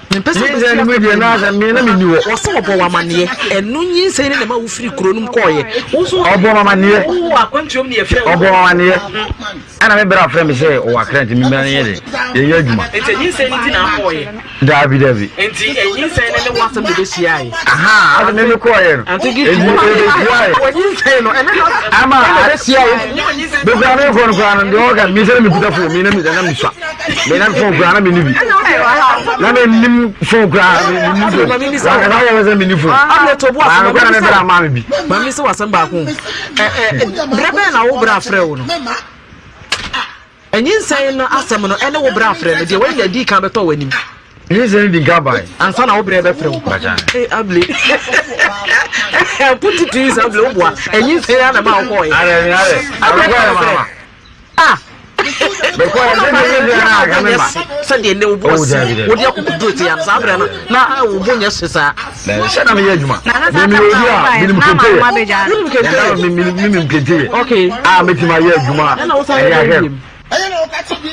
[SPEAKER 2] Mempɛ sɛ
[SPEAKER 7] Nyinsɛn no mu deɛ na asɛ me na menni hɔ.
[SPEAKER 2] Wɔsɛ wɔbɔ wo amaneɛ. Ɛno nyinsɛn no na ɛma wofiri kuro no mu kɔɔeɛ. Wo nso
[SPEAKER 7] Ɔbɔ me amaneɛ.
[SPEAKER 2] Wowɔ akwantuom ne yɛfrɛ wo.
[SPEAKER 7] Ɔbɔ me amaneɛ. Ɛna me bra frɛ me sɛ ɔwɔ Accra nti memmra no nyɛ de yɛnyɛ adwuma.
[SPEAKER 2] Nti nyinsɛn no nti na akɔɔeɛ.
[SPEAKER 7] Daabi daabi.
[SPEAKER 2] Nti nyinsɛn no ne w'asɛm na ɛbɛhyiaeɛ.
[SPEAKER 7] Aha asɛ me mekɔɔeɛ no.
[SPEAKER 2] Ante gift
[SPEAKER 7] Nti ɛbɛhyiaeɛ.
[SPEAKER 2] Wɔ nyinsɛn no ɛne na
[SPEAKER 7] Ama
[SPEAKER 2] ɛna ɛbɛhyiaeɛ. Nti
[SPEAKER 7] me koraa mekɔ no koraa no deɛ ɔka me sɛ na mekuta fon me na mesua. Me na fon koraa na menni bi. Na mennim fon koraa menni fon. Wakasa yɛ sɛ menni fon. Maame koraa na me bra maa me bi.
[SPEAKER 2] Maame sɛ wasɛm baako. Berɛ bɛn na wo bra frɛ wo no? Ɛnyinsɛn no asɛm no ɛne wo bra frɛ no deɛ wɔyɛ na adi kan bɛtɔ w'anim.
[SPEAKER 7] Nyinsɛn no di nka bae.
[SPEAKER 2] Ansa na wo brɛ bɛfrɛ wo. Ee able. Ɛpo titiri sɛ able woboa. Ɛnyinsɛn ya na ma wokɔɔyɛ.
[SPEAKER 7] Adɛ adɛ.
[SPEAKER 2] Able
[SPEAKER 7] Abɛkɔɛ ma.
[SPEAKER 2] Ah!
[SPEAKER 7] Mekɔɛ sɛ deɛ ɛyɛ deɛ na aka me ma.
[SPEAKER 2] Sɛdeɛ nnɛ wo bo
[SPEAKER 7] Oh,
[SPEAKER 2] asi,
[SPEAKER 7] dabi, dabi.
[SPEAKER 2] wode akokoduro te ano saa berɛ no na wo bo nyɛ hye saa.
[SPEAKER 7] Sɛ na meyɛ adwuma.
[SPEAKER 8] Na na saa
[SPEAKER 7] Meyɛ obi
[SPEAKER 8] tam
[SPEAKER 7] a
[SPEAKER 8] na wobaeɛ
[SPEAKER 7] menim
[SPEAKER 8] no, na
[SPEAKER 7] kente yɛ.
[SPEAKER 8] ama abɛgya no.
[SPEAKER 2] Wonim kente yɛ?
[SPEAKER 7] Menim kente yɛ.
[SPEAKER 2] Okay.
[SPEAKER 7] A mɛtumi ayɛ adwuma
[SPEAKER 2] Ɛna wo san yɛ
[SPEAKER 7] ɛde
[SPEAKER 2] dɛn
[SPEAKER 7] ahwɛ
[SPEAKER 2] biem?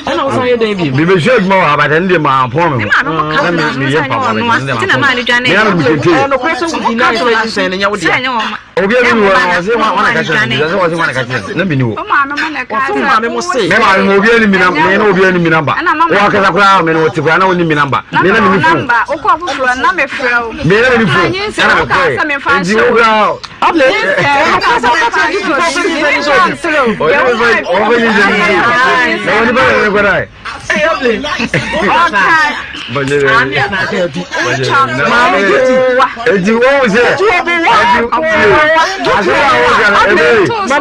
[SPEAKER 2] Ɛna wo san yɛ dɛn biem?
[SPEAKER 7] Mebɛsua adwuma wɔ ha but ɛno deɛ mampɔn me ho.
[SPEAKER 8] Ne maame mo ka
[SPEAKER 7] Na
[SPEAKER 8] no
[SPEAKER 7] meyɛ
[SPEAKER 8] sɛ ɛnyɛ
[SPEAKER 7] mpaboa
[SPEAKER 8] ɔno
[SPEAKER 7] bɛtɛ
[SPEAKER 8] a
[SPEAKER 7] ɛno deɛ
[SPEAKER 8] nti na maa no
[SPEAKER 7] mampɔn.
[SPEAKER 8] dwane
[SPEAKER 7] Me ara menim kente
[SPEAKER 2] Ɛyɛ
[SPEAKER 7] yɛ.
[SPEAKER 2] nokorɛ sɛ wodi nan sɛ nyinsɛn no nyɛ wo
[SPEAKER 8] sɛ
[SPEAKER 2] dea.
[SPEAKER 8] ɛnyɛ wɔn ma
[SPEAKER 7] Obi a meni hɔ no ɔse wana ka kyerɛ no bisa sɛ ɔse wana ka kyerɛ no na meni hɔ.
[SPEAKER 2] Wɔse wo maame mo se.
[SPEAKER 7] Me maame mo obi ani mi namba me na obi ani mi namba. Wo akasa koraa me na ɔte koraa na ɔni mi namba. Me na meni phone. Me na meni phone. Ɛna me kɔɛ. Nti wo koraa.
[SPEAKER 2] Able ɛnokorɛ sɛ woka kyerɛ Gift sɛ ɔmfa nyinsɛn no nhyɛ obi.
[SPEAKER 7] Ɔyɛ ɔmfa nyinsɛn no nhyɛ obi. Na wɔn nipa yɛ ne kɔdae. Eti wɔn sɛ eti ase a wɔka no ebe sɛ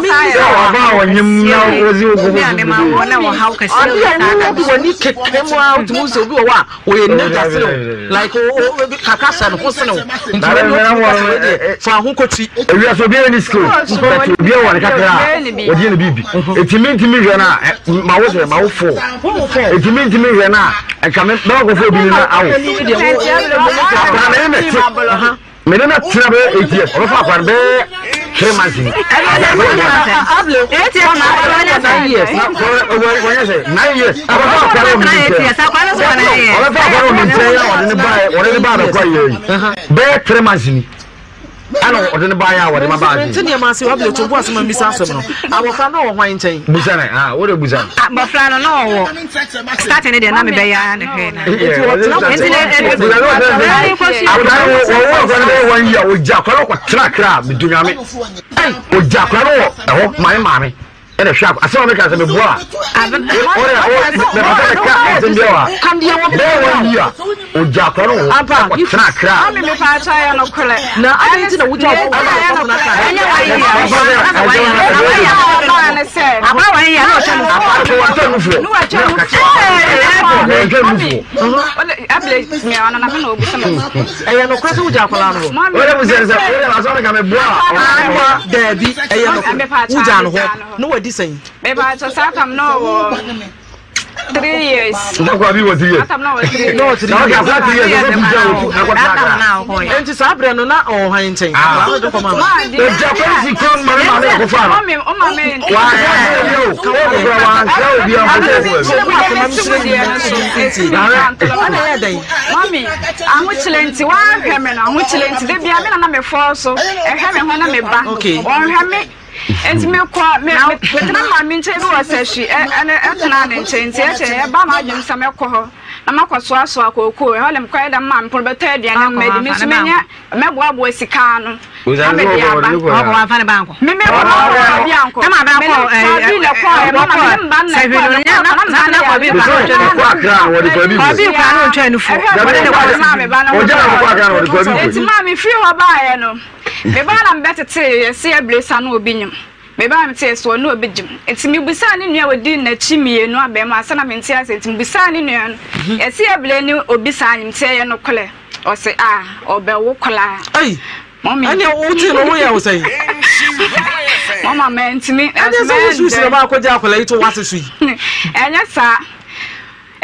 [SPEAKER 7] ɔba a ɔnyim na ɔdzi wo kɔkɔ
[SPEAKER 2] Ade a wo wani kɛkɛ mu a wotumi sɛ obi wɔ hɔ a Ɔyɛ n'agya sene wo like o o kakra hyɛ ne ho sene wo nti wei deɛ wotumi ka sɛ wei deɛ fa ho kɔtwi.
[SPEAKER 7] Ewiase obiara ni skill but obiara wɔ ne kakra a ɔde yɛ ne biribi eti mi ntumi hwɛ no a ma wo sɛ ma wo fo eti mi ntumi hwɛ no a nka me bɛwɔ kɔfo obi ne na awo akora ne ne te. Me ne no atena bɛyɛ 8 years ɔbɛfa akora no bɛyɛ 3 months ni. Wɔnyɛ sɛ 9 years ɔbɛfa akora no wɔ me nkyɛn ɔbɛfa akora no wɔ me nkyɛn a ɔde ne ba ɔde ne ba abɛkɔ ayɛ yi bɛyɛ 3 months ni ɛna ɔde ne ba yɛ a wɔde ma ba ase.
[SPEAKER 2] Nti nneɛma ase wabile to bu asɛm a mbisa asɛm no abɔfra no wɔ hwan nkyɛn.
[SPEAKER 7] Busa no ah wo de busa no.
[SPEAKER 8] Abɔfra no na ɔwɔ starting ne deɛ na mebɛyɛ ara na hwɛ na.
[SPEAKER 2] Nti ɔtena wo
[SPEAKER 8] Nti na
[SPEAKER 7] Akwadaa no wɔwɔ akwadaa no bɛyɛ wɔn yi a ogya akwadaa no kɔ tena akra medu nyame ogya akwadaa no wɔ ɛhɔ maame maame. Ɛna hwɛ akɔ asɛm a meka sɛ meboa a ɔde a mepɛ sɛ meka asɛm bi wɔ ha bɛyɛ wɔn yi a ɔgya akora no wɔ hɔ ɔtena akra
[SPEAKER 6] Mami me pa akyɛ yɛ no korɛ.
[SPEAKER 2] Na adɛn nti na wogya wo kɔtena akra?
[SPEAKER 6] Ɛnyɛ wɔn yi a. Ɔbaa ne sɛ.
[SPEAKER 8] Akora wɔn yi a na ɔhyɛ no.
[SPEAKER 7] Akora wɔn atwa nufoɔ.
[SPEAKER 6] Ne watwa nufoɔ.
[SPEAKER 7] Wɔntwa nufoɔ.
[SPEAKER 6] Abile mia ɔno na me na obi sɛ mo.
[SPEAKER 2] Ɛyɛ nokorɛ sɛ wogya akwadaa no hɔ?
[SPEAKER 7] Wode bu sɛ sɛ wode asɛm meka meboa a.
[SPEAKER 2] Daabi ɛyɛ nokorɛ wogya no hɔ na wadi sɛn?
[SPEAKER 6] Mepaakyɛ saa tam na ɔwɔ 3 years.
[SPEAKER 7] Nta kwa bi wɔ 3 years.
[SPEAKER 6] Atam na ɔwɔ 3 years.
[SPEAKER 2] Na ɔwɔ 3
[SPEAKER 7] Na ɔka
[SPEAKER 2] years.
[SPEAKER 7] akora 3 years ɔsɛ fi gya otu na kɔtena akra.
[SPEAKER 2] Enti saa berɛ no na ɔwɔ hwan nkyɛn? Akwadaa no de kɔma no.
[SPEAKER 7] Ogya kwan si kwan ma ne maame akɔfa no.
[SPEAKER 6] Mami, o maame.
[SPEAKER 7] Wanka sɛ obi o, ɔkɔkora wanka obi a ɔkɔ
[SPEAKER 2] baabi.
[SPEAKER 6] Mami, ahokyerɛ nti wahwɛ me no ahokyerɛ nti de bia me na na me fɔɔ so ɛhwɛ me ho na me ba. Ɔnhwɛ me nti mekɔ me metena maame nkyɛn bi wɔ sɛhwi ɛne ɛtena ne nkyɛn nti ɛkyɛ ɛba m'adwene sɛ mɛkɔ hɔ na makɔ soasoa kookoo ɛhɔ na mekɔyɛ dɛ maame pono bɛtɔ aduane ma madi me nso menya mɛboaboa sika ano na mede aba me me kɔ bi ankɔ me ne bi na kɔ ɛ mama me ne mba na kɔ na kɔ na mba na yɛ
[SPEAKER 8] Ɔbi kura no ntwa nufu.
[SPEAKER 6] ɛhwɛ maame ba na hɔ nti maame firi hɔ baeɛ no me ba na mebɛtetee yɛse abiresa no obi nyim me ba metee so ɔne obi gyim nti mebusaa ne nua ɔdi n'akyi mmienu abɛɛma asa na mente ase nti mebusaa ne nua no yɛse abire ne obi saa nyim nti ɛyɛ nokorɛ ɔse a ɔbɛwo koraa.
[SPEAKER 2] Ei,
[SPEAKER 6] Mɔmi.
[SPEAKER 2] ɛnneɛ wote no woyɛ wo sɛn?
[SPEAKER 6] Mama mantumi.
[SPEAKER 2] Ɛnneɛ sɛ wosu srɛ ma akɔgye akwadaa yi to w'ase so yi.
[SPEAKER 6] Ɛnyɛ saa.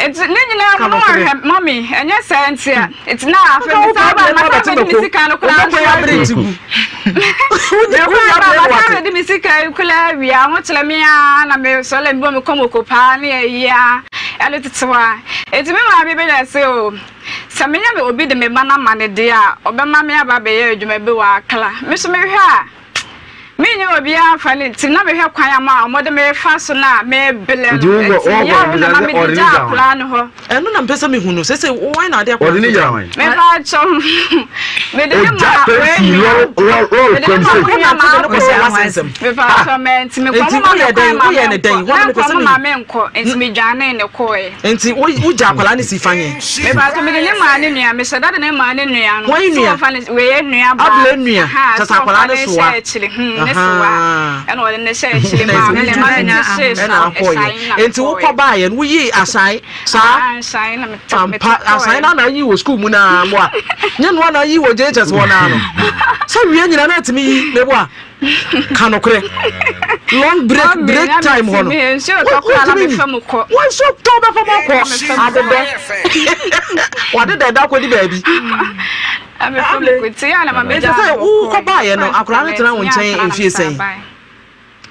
[SPEAKER 6] Nti ne nyinaa mu no wahwɛ mɔmi ɛnyɛ saa nti a nti na afei mi saa ba ma saa bɛ di mi sika no koraa nso awi. Mekɔ ba ma saa bɛ di mi sika yi koraa awi ahokyerɛ mi a na mi sɔlɛ mi bɔ mi kɔmɔkɔ paa ne ayi a ɛne tetewa nti mi maame bɛ yɛ se o. Sɛ menya me obi de me ba no ama no deɛ a, ɔbɛma me aba abɛyɛ adwuma bi wɔ Accra. Me nso mehwɛ a, menyɛ obiara mfa no nti, na mehwɛ kwan ama a wɔde me refa so no a merebrɛ no. Nti yaw na ma mede gyaa akwadaa no hɔ.
[SPEAKER 2] Ɛno na mepɛ sɛ mehu no. Seesei wan na ade akwadaa no gya?
[SPEAKER 6] Mepa kyɛw, mede ne ma wei nua. Mede ne ma wo nua ma akwadaa. Mepa kyɛw, mɛ nti mekɔ mo ma me kwan ma menkɔ. Na nkɔ mo ma menkɔ, nti medwanee ne kɔɛ.
[SPEAKER 2] Nti wo wo gya akwadaa no si fa he?
[SPEAKER 6] Mepaatɔ mede ne maa ne nua mehyɛ da de ne maa ne nua no.
[SPEAKER 2] Wɔn nua?
[SPEAKER 6] Sɛ wɔfa ne wei nua baa.
[SPEAKER 2] Abla nua.
[SPEAKER 6] Aha
[SPEAKER 2] Kyɛ sɛ akwadaa no
[SPEAKER 6] sɛ
[SPEAKER 2] soa.
[SPEAKER 6] wɔfa ne hyɛ akyire hmm ne soa ɛna ɔde ne hyɛ akyire maa me ne ma me te hyɛ
[SPEAKER 2] Ɛna akɔɔyɛ.
[SPEAKER 6] ɛhyɛn na
[SPEAKER 2] Nti wokɔ
[SPEAKER 6] mekɔɔyɛ.
[SPEAKER 2] baayɛ no woyii asan saa?
[SPEAKER 6] Ah nhyɛn na mete
[SPEAKER 2] Ampa
[SPEAKER 6] mete
[SPEAKER 2] asan
[SPEAKER 6] kɔɔyɛ.
[SPEAKER 2] na na ayi wɔ sukuu mu naa mmoa. Nyɛ noa na ayi wɔ JHS hɔ naa no. Sɛ wie nyina na atumi yi meboa. Ka nokorɛ. Long break break time hɔ no.
[SPEAKER 6] Nsuo tɔ koraa na mefa mu kɔ.
[SPEAKER 2] Wɔn nsuo tɔ bɛfa mu akɔ. Adedɛ. Wadedɛ da akɔdi baabi. Ɛsɛ sɛ wokɔ baayɛ no akwadaa no tena wo nkyɛn mfie sɛn?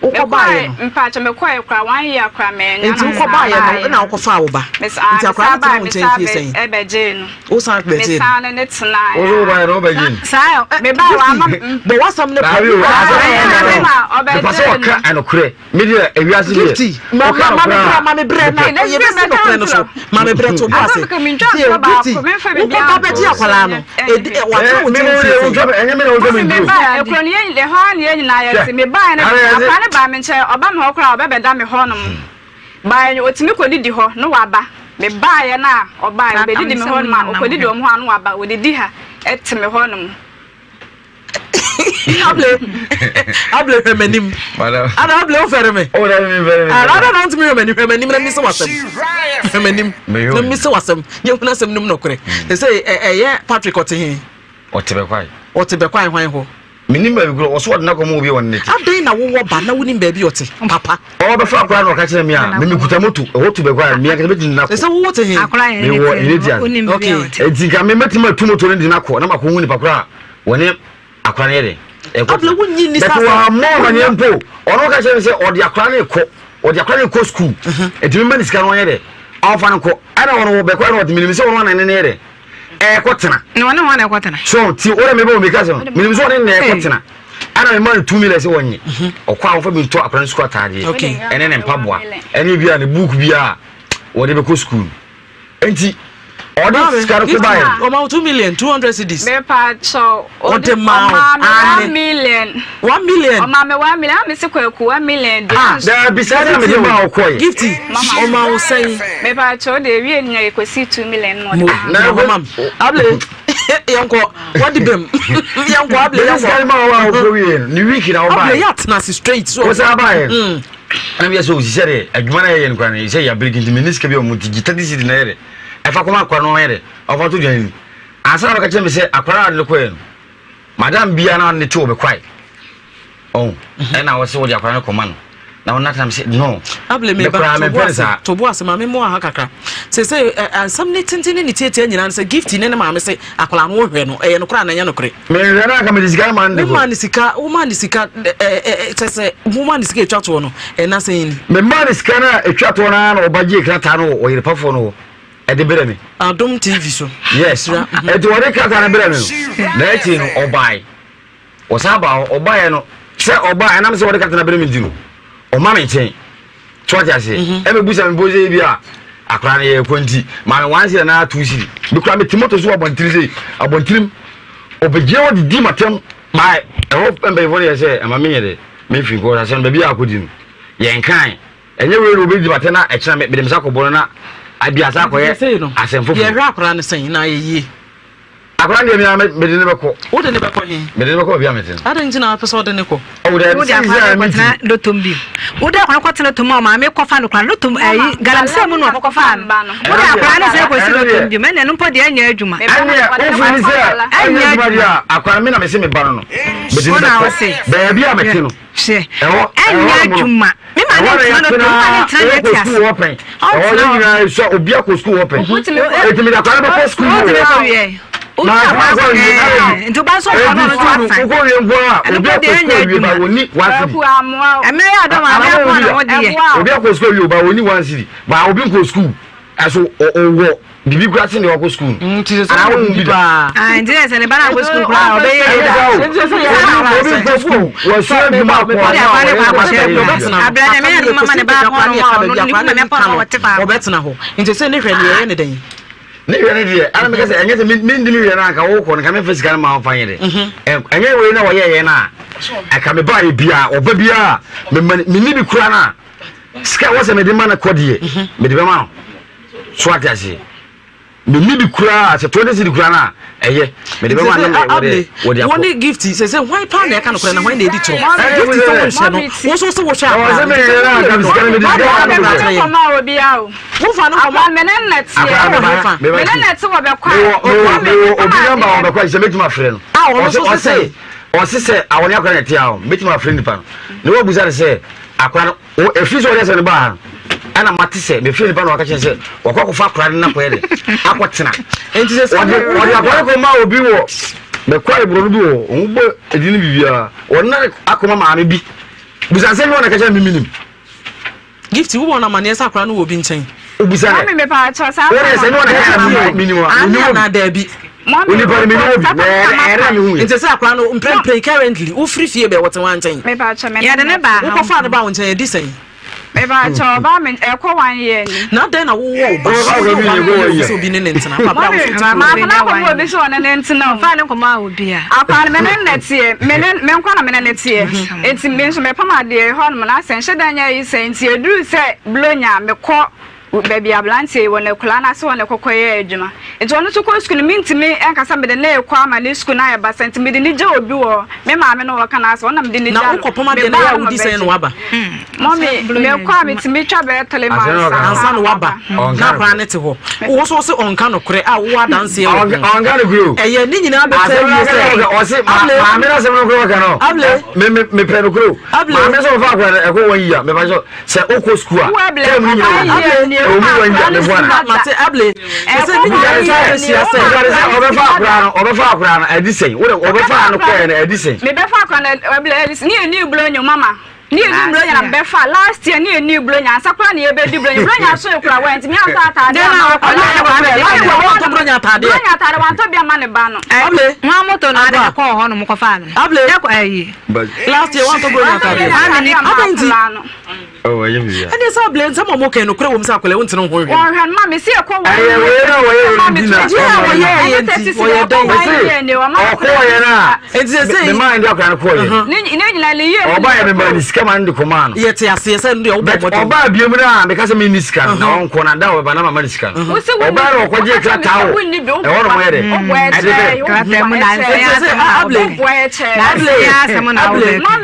[SPEAKER 2] Wokɔ baayɛ no.
[SPEAKER 6] Mpakyɛ mekɔɛ koraa one year koraa mɛnya.
[SPEAKER 2] Nti wokɔ baayɛ no ɛna wokɔfaa wo ba. Nti akwadaa no tena wo nkyɛn mfie sɛn?
[SPEAKER 6] Ɛbɛgyee no.
[SPEAKER 2] Wosan bɛgyee no.
[SPEAKER 6] Mesan ne ne tenaeɛ.
[SPEAKER 7] Wo so wo baayɛ no wobɛgyee no.
[SPEAKER 6] Saa me ba wa ama.
[SPEAKER 2] Bɔ w'asɛm no
[SPEAKER 7] pa. Mepɛ sɛ ɔka ɛnokorɛ. Me deɛ ewiase deɛ.
[SPEAKER 2] Gifty, ma ma ma me brɛ ma me brɛ na yɛ bɛ si nokorɛ no so. Ma me brɛ to bo ase. Tie o Gifty, wokɔ ba bɛgye akwadaa no. Edi watena wo nkyɛn mfie sɛn?
[SPEAKER 7] Ɛnyɛ me na wotwa me duro.
[SPEAKER 6] Me ba ekuro no yɛ ɛhɔ ara na yɛn nyinaa yɛ te. Me ba yɛ no akwadaa no baa me nkyɛn ɔba me hɔ koraa ɔbɛbɛda me hɔ nom. Baeɛ no ɔtumi kɔdidi hɔ na waba. Mebaeɛ no a ɔbaeɛ ɔbɛdidi me hɔ nom a ɔkɔdidi wɔn hɔ a na waba ɔdidi ha te me hɔ nom.
[SPEAKER 2] Able able hwɛ m'anim. Ada able wofɛre me.
[SPEAKER 7] Oh, dabi mi fɛre mi.
[SPEAKER 2] Ada na ntumi hwɛ m'anim hwɛ m'anim na mi sɛ wasɛm. Hwɛ m'anim na mi sɛ wasɛm. Yɛn hunu asɛm no mu nɔkorɛ. Sɛ ɛyɛ Patrick ɔte he.
[SPEAKER 7] Ɔte bɛkwae.
[SPEAKER 2] Ɔte bɛkwae hwan hɔ?
[SPEAKER 7] Menim baabi korɔ, ɔso ɔde no akɔma obi a ɔne no te.
[SPEAKER 2] Adɛn na wowɔ ba na wonim baabi ɔte, papa?
[SPEAKER 7] Ɔbɛfa akwadaa na ɔka kyerɛ me a, me mekuta moto, ɛhɔ tu bɛkɔ a, me ankasa mɛtumi de no akɔ.
[SPEAKER 2] Ɛsɛ wowɔ te he?
[SPEAKER 7] Mewɔ Enedian.
[SPEAKER 2] Okay.
[SPEAKER 7] Enti nka me mɛtumi atu moto no de no akɔ na makɔhu nipa korɔ a wɔne akwadaa no yɛ dɛn? Ɛkɔ
[SPEAKER 2] Abla wonnyi nni saa
[SPEAKER 7] But
[SPEAKER 2] asɛm.
[SPEAKER 7] wammɔ amaneɛ mpo. Ɔno ɔka kyerɛ me sɛ ɔde akwadaa no rekɔ, ɔde akwadaa no rekɔ sukuu. Enti memma ne sika no ɔnyɛ dɛn? Ɔmfa no nkɔ. Ɛna ɔno bɛkɔ ɛna ɔte menim sɛ ɔno ana ne no yɛ dɛn? Ɛrekɔ tena.
[SPEAKER 8] Na ɔne hwan na ɛkɔ tena?
[SPEAKER 7] So ti o de mi bɛ omi ka sɛ menim sɛ ɔne na ɛkɔ tena. Ɛna mi ma no 2 million sɛ wɔnye. Ɔkɔ a wɔfa bi ntɔ akwadaa no sukuu ataadeɛ. Ɛne ne mpaboa. Ɛne bi a ne book bi a wɔde bɛkɔ sukuu. Nti. Ɔde sika no ko baeɛ.
[SPEAKER 2] Ɔma wo 2 million 200 cedis.
[SPEAKER 6] Mepa kyɛw.
[SPEAKER 2] Ɔde maa wo.
[SPEAKER 6] Ɔmaa me 1 million.
[SPEAKER 2] 1 million.
[SPEAKER 6] Ɔmaa me 1 million. A mesi Kwaku 1 million de.
[SPEAKER 7] Ah, daabi saa na mede maa wo kɔe.
[SPEAKER 2] Gifty, ɔmaa wo sɛn?
[SPEAKER 6] Mepa kyɛw de ewie nyina ekosi 2 million na ɔde.
[SPEAKER 2] Mo, na ɛkɔ mam. Able, yɛnkɔ. Wadi bɛm. Yɛnkɔ able yɛnkɔ.
[SPEAKER 7] Sika no maa wo a wokɔ wie no, ne week na wobaeɛ.
[SPEAKER 2] Able yɛ atena ase straight. So
[SPEAKER 7] wo san baeɛ. Na meyɛ sɛ osi sɛ deɛ adwuma no yɛyɛ no koraa no sɛ yɛ abiriki nti menni sika bi a ɔmo nti gye 30 cedi na yɛ dɛ ɛfa kɔma akora no ɔyɛ dɛ ɔfa to dwan ni ansa na bɛka kyerɛ me sɛ akora no ade no kɔɛ no madam bia na ne te wɔ bɛkwae ɔn ɛna wɔ sɛ wɔde akora no kɔma no na wɔn natena me sɛ no
[SPEAKER 2] Able me ba to bo ase maame mmoa ha kakra sɛ sɛ asɛm ne tenten ne ne tietia nyinaa no sɛ Gift ne ne maame sɛ akwadaa no wohwɛ no ɛyɛ nokorɛ anaa ɛnyɛ nokorɛ.
[SPEAKER 7] Mehwɛ no anka mede sika no ma no de kɔ.
[SPEAKER 2] Womaa no sika womaa no sika ɛɛ kyɛ sɛ womaa no sika etwa toɔ no ɛna sɛn ni.
[SPEAKER 7] Memaa no sika no a etwa toɔ no ara na ɔba gyee krataa no wɔ ɔyerepafoɔ no hɔ ɛde brɛ me.
[SPEAKER 2] Adom TV so.
[SPEAKER 7] Yes. Ɛti wɔde krataa no brɛ me no na akyi no ɔbae. Ɔsan baa hɔ, ɔbaeɛ no, sɛ ɔbaa ɛnam sɛ wɔde krataa no brɛ me nti no, ɔma me nkyɛn. So ate aseɛ? Mhm. Ɛbɛbusa me mpo sɛ ebi a akwadaa no yɛ kɔ nti, maa me 1 cedi anaa 2 cedi. Mekura me te moto so wɔ abɔntene sei, abɔntenem. Ɔbɛgyina hɔ didi m'atɛm. Baa ɛhɔ mpanyinfoɔ no yɛ sɛ ɛma menyɛ dɛ, memfiri kɔ asɛm no baabi a akɔdi no, yɛnkae. Ɛnyɛ wei na ɔbɛdi m'atɛm na ɛkyena mede me nsa kɔbɔ no na abi asa akɔyɛ asɛm foforɔ.
[SPEAKER 2] Yɛhwɛ akwadaa no sɛn na ayɛ yie.
[SPEAKER 7] Akwadaa no deɛ me ara mede no bɛkɔ.
[SPEAKER 2] Wode no bɛkɔ he?
[SPEAKER 7] Mede no bɛkɔ baabi a mete no.
[SPEAKER 2] Adɛn nti na wopɛ sɛ wode no kɔ?
[SPEAKER 7] Oh, daabi,
[SPEAKER 8] Wode
[SPEAKER 7] sɛ
[SPEAKER 8] akwadaa no
[SPEAKER 7] Israel
[SPEAKER 8] kɔtena
[SPEAKER 7] menti.
[SPEAKER 8] dɔtɔm bi. Wode akwadaa no kɔtena dɔtɔm a ɔmaame kɔfa no koraa no dɔtɔm ayi galamsey mu na ɔkɔkɔfaa no. Wode akwadaa no sɛ kɔsi dɔtɔm bi mu ɛnna ɛno mpo deɛ ɛnyɛ adwuma.
[SPEAKER 7] Ɛnneɛ wofiri sɛ ɛnyɛ adwuma deɛ a akwadaa no me na mese me ba no no mede no
[SPEAKER 8] Wo na
[SPEAKER 7] bɛkɔ
[SPEAKER 8] wose.
[SPEAKER 7] baabi a mete no.
[SPEAKER 8] Hwɛ,
[SPEAKER 7] Ɛhɔ,
[SPEAKER 8] ɛnyɛ
[SPEAKER 7] ɛhɔ nom no,
[SPEAKER 8] adwuma. Me maame
[SPEAKER 7] ɛhɔ na
[SPEAKER 8] ntena
[SPEAKER 7] yɛatena
[SPEAKER 8] dɔtɔm, me maame ntena
[SPEAKER 7] ɔkɔ
[SPEAKER 8] deɛ te
[SPEAKER 7] sukuu
[SPEAKER 8] ase.
[SPEAKER 7] hɔ pɛn. Ɛhɔ
[SPEAKER 8] Ɔntena
[SPEAKER 7] yɛn
[SPEAKER 8] hɔ.
[SPEAKER 7] nyinaa sua, obi akɔ sukuu hɔ pɛn. Eti mede akwadaa no bɛkɔ sukuu mu
[SPEAKER 8] Wotumi
[SPEAKER 7] hɔ.
[SPEAKER 8] kɔ wie.
[SPEAKER 7] Na
[SPEAKER 8] Wotumi
[SPEAKER 7] akwadaa
[SPEAKER 8] akɔ
[SPEAKER 7] kɔ wie na
[SPEAKER 8] ɛɛ,
[SPEAKER 7] yɛ
[SPEAKER 8] nti woba nso
[SPEAKER 7] eti
[SPEAKER 8] nkɔ no no
[SPEAKER 7] sukuu no
[SPEAKER 8] asan.
[SPEAKER 7] wokɔ wie nko a
[SPEAKER 8] Ɛno
[SPEAKER 7] obi
[SPEAKER 8] mpo
[SPEAKER 7] akɔ
[SPEAKER 8] deɛ
[SPEAKER 7] sukuu
[SPEAKER 8] ɛnyɛ
[SPEAKER 7] awie ba
[SPEAKER 8] adwuma.
[SPEAKER 7] wɔnni 1 cedi.
[SPEAKER 8] Ɛmɛ yɛ adɔm a,
[SPEAKER 7] Anaa
[SPEAKER 8] ɛmɛ
[SPEAKER 7] wɔn
[SPEAKER 8] akɔ
[SPEAKER 7] bi
[SPEAKER 8] na
[SPEAKER 7] a
[SPEAKER 8] wɔde yɛ.
[SPEAKER 7] obi akɔ sukuu awie ba wɔnni 1 cedi ba obi nkɔ sukuu ɛso ɔwɔ biribi kura sen deɛ ɔkɔ sukuu no.
[SPEAKER 2] Nti sɛ sɛ
[SPEAKER 7] Anaa
[SPEAKER 2] ɔwɔ
[SPEAKER 7] wɔn bi
[SPEAKER 2] biribi
[SPEAKER 7] da.
[SPEAKER 2] paa.
[SPEAKER 8] Ah, nti sɛ sɛ ne ba no akɔ sukuu koraa a, ɔbɛyɛ yie da.
[SPEAKER 7] Ɛne saa o, obi obi nkɔ sukuu wɔsua adwuma akɔ
[SPEAKER 8] Wode
[SPEAKER 7] na
[SPEAKER 8] akwadaa no
[SPEAKER 7] ɔyɛ
[SPEAKER 8] kɔ akɔhyɛ
[SPEAKER 7] master yɛ
[SPEAKER 8] adwuma.
[SPEAKER 7] biribiara.
[SPEAKER 8] Abira nyame yɛ adom ama ne ba akɔ no a ɔno ne kunu na mɛpɔ no ɔte faako.
[SPEAKER 2] Ɔbɛtena hɔ. Nti sɛ ne hwɛ no yɛyɛ ne dɛn?
[SPEAKER 7] Ne hwɛ no deɛ, ana meka sɛ ɛnyɛ sɛ mendi me hwɛ no anka wokɔ no nka memfa sika no ma wɔmfa nyɛ dɛ. Ɛnyɛ wei na wɔyɛyɛ no a, ɛka mebaeɛ biara, ɔba biara menni bi kora no a, sika ɛwɔ sɛ mede ma no kɔ deɛ, mede bɛma no. So ate aseɛ? Menni bi koraa sɛ 20 cedi koraa no a, ɛyɛ. Mede bɛma no na wɔde wɔde akɔ.
[SPEAKER 2] Wɔn ne gift sɛ sɛ hwan paa na ɛka nokorɛ na hwan na ɛdi torɔ. Gift sɛ wonhyɛ no, wo nso sɛ wohwɛ
[SPEAKER 7] Ɛwɔ sɛ meyɛ no anka me sika no mede sika no
[SPEAKER 6] Mede
[SPEAKER 7] kɔhyɛ.
[SPEAKER 6] kɔma obiara o.
[SPEAKER 2] Wofa no kɔma.
[SPEAKER 6] Akwa mene na teɛ.
[SPEAKER 7] Akwa meba meba
[SPEAKER 6] Mene na te wɔ bɛkɔ a.
[SPEAKER 7] Mewɔ mewɔ mewɔ obi namba wɔ bɛkɔ a sɛ mɛtumi afrɛ no.
[SPEAKER 2] A ɔno nso
[SPEAKER 7] Ɔse
[SPEAKER 2] sɛ
[SPEAKER 7] ɔse ɔse sɛ awɔne akora na ɛte a o mɛtumi afrɛ nipa no. Na wabusa no sɛ akora no O, ɛfiri sɛ ɔde asɛm no baa ha no, ɛna mate sɛ mefrɛ nipa na waka kyerɛ sɛ wakɔ akɔfa akora no nakɔyɛ dɛ akɔtena.
[SPEAKER 2] Enti sɛ sɛ
[SPEAKER 7] Ɔde ɔde akora no kɔma obi wɔ bɛkɔ ayeborɔ no bi wɔ hɔ, ɔmo bɔ edin no biribiara, ɔde no akɔma maame bi. Busa nsɛm bi wɔ na ɛka kyerɛ me menim.
[SPEAKER 2] Gift wobɔ no amaneɛ sɛ akora no wɔ obi nkyɛn.
[SPEAKER 7] Wobisa dɛ.
[SPEAKER 6] Mami mepa kyɛw saa
[SPEAKER 7] Wode sɛ ne wɔn na ɛka menim a
[SPEAKER 2] Aane
[SPEAKER 7] menim obi.
[SPEAKER 2] anaa daabi.
[SPEAKER 7] Onipa no menim obi na ɛyɛ na mehu yɛ.
[SPEAKER 2] Nti sɛ akora no mprempren currently wofiri fie bɛ wɔte wɔn nkyɛn.
[SPEAKER 6] Mepa kyɛw me
[SPEAKER 8] Yɛde ne baa ha.
[SPEAKER 2] Wokɔfaa no baa wo nkyɛn ɛdi sɛn?
[SPEAKER 6] Mepa kyɛw ɔbaa me ɛkɔ 1 year ni.
[SPEAKER 2] Na dɛn na wowɔ wo ba?
[SPEAKER 7] Ɔbaa
[SPEAKER 2] Wowɔ
[SPEAKER 7] obi
[SPEAKER 2] wo ba
[SPEAKER 7] ne
[SPEAKER 2] no
[SPEAKER 7] ɛkɔ
[SPEAKER 2] kɔma
[SPEAKER 7] 1
[SPEAKER 2] obi
[SPEAKER 7] year.
[SPEAKER 2] sɛ obi ne ne ntena. Papa wo
[SPEAKER 6] Mami
[SPEAKER 2] so te
[SPEAKER 6] maame
[SPEAKER 2] kuro.
[SPEAKER 6] na akɔma obi sɛ ɔne ne ntena o.
[SPEAKER 8] Ɔmfaa ne nkɔmɔ a obi a.
[SPEAKER 6] Akwa no me ne no teɛ me ne me nkwa na me ne no teɛ nti me nso mepam adeɛ hɔ nom na asɛ nhyɛ da nyɛ ayi sɛ nti ɛduru sɛ Buronya mekɔ baabi aberanteɛ yi wɔ no akura no ase hɔ na ɛkɔkɔ yɛ adwuma nti ɔno nso kɔ sukuu no mentumi nka sɛ mede no rekɔ ama ne sukuu no ayɛ basa nti mede no gya obi wɔ me maame no wɔka no ase hɔ na mede no
[SPEAKER 2] Na
[SPEAKER 6] gya no
[SPEAKER 2] wokɔpam adeɛ no
[SPEAKER 6] mebaa
[SPEAKER 2] ɛyɛ a
[SPEAKER 6] no
[SPEAKER 2] wodi sɛn na
[SPEAKER 6] mabɛgye
[SPEAKER 2] waba?
[SPEAKER 6] mɔmi mekɔ a metumi twa bɛyɛ 3 months
[SPEAKER 2] Ansa na waba
[SPEAKER 7] Ɔnka
[SPEAKER 2] na akwadaa
[SPEAKER 7] nokorɛ.
[SPEAKER 2] no te hɔ. Wo nso wo se ɔnka nokorɛ a wowɔ adanseɛ wɔ
[SPEAKER 7] Ɔnka
[SPEAKER 2] ho.
[SPEAKER 7] ɔnka nokorɛ o.
[SPEAKER 2] Ɛyɛ ne nyinaa bɛtɛ
[SPEAKER 7] Asɛm no
[SPEAKER 2] awie
[SPEAKER 7] ɔka
[SPEAKER 2] sɛ
[SPEAKER 7] ɔka ɔse ma
[SPEAKER 2] Able
[SPEAKER 7] maame no asɛm no korɛ ɔka no.
[SPEAKER 2] Able
[SPEAKER 7] Me me mepɛ nokorɛ o.
[SPEAKER 2] Able
[SPEAKER 7] Maame sɛ ɔfa akwadaa no ɛkɔ 1 year mepa kyɛw sɛ wokɔ sukuu a
[SPEAKER 6] Wo Able
[SPEAKER 7] term no nyinaa
[SPEAKER 6] one year nie
[SPEAKER 7] ɛwɔ mu 1 year meboa no.
[SPEAKER 2] Mate Able sɛ sɛ ne nyinaa
[SPEAKER 7] Busa
[SPEAKER 2] bɛtɛ
[SPEAKER 7] ne sɛ
[SPEAKER 2] ahyia sɛ
[SPEAKER 7] busa ne sɛ ɔbɛfa akwadaa no ɔbɛfa akwadaa no ɛdi sɛn wode ɔbɛfa no kɔɛ no ɛdi sɛn.
[SPEAKER 6] Mebɛfa akwadaa no ɛblɛ ne yɛ new Buronya mama. Ne yɛni buronya na mebɛfa last year ne yɛni buronya ansa koraa na yɛbɛdi buronya buronya so ekura wɔ ntumi antɔ ataade ama
[SPEAKER 2] akwadaa buronya ataade
[SPEAKER 6] buronya ataade wantɔ bi ama ne ba no.
[SPEAKER 2] Able
[SPEAKER 8] wɔn moto na ade kɔɔ hɔ nom kɔfaa no.
[SPEAKER 2] Able
[SPEAKER 8] ɛkɔ ayi.
[SPEAKER 2] Last year wantɔ buronya ataade. Adan ti. Ɛne sɛ able nsɛm a wɔn kɛn no kura wɔm sɛ akwadaa wɔn ntena ho hwɛ.
[SPEAKER 6] Wɔn hwɛ no ma mi si ɛkɔ wɔn.
[SPEAKER 7] Ɛyɛ wei na wɔyɛ wei di na.
[SPEAKER 2] Ɛyɛ a wɔyɛ yɛ nti wɔyɛ dɛn.
[SPEAKER 7] Ɔkɔ yɛ na.
[SPEAKER 2] Enti sɛ sɛ
[SPEAKER 7] me maa ndi akora no kɔɔ yɛ.
[SPEAKER 6] Ne ne nyina ne yie.
[SPEAKER 7] Ɔba yɛ me maa ne sika maa no de kɔmaa no.
[SPEAKER 2] Yɛ te aseɛ sɛ no deɛ wobɔ mmɔden.
[SPEAKER 7] Ɔba bie mu na meka sɛ menni sika no na ɔnkɔ na da ɔbɛba na mama ne sika no. Ɔba na ɔkɔgye krataa wɔ ɛhɔ nom yɛ dɛ. Ɛde bɛ.
[SPEAKER 8] Krataa mu na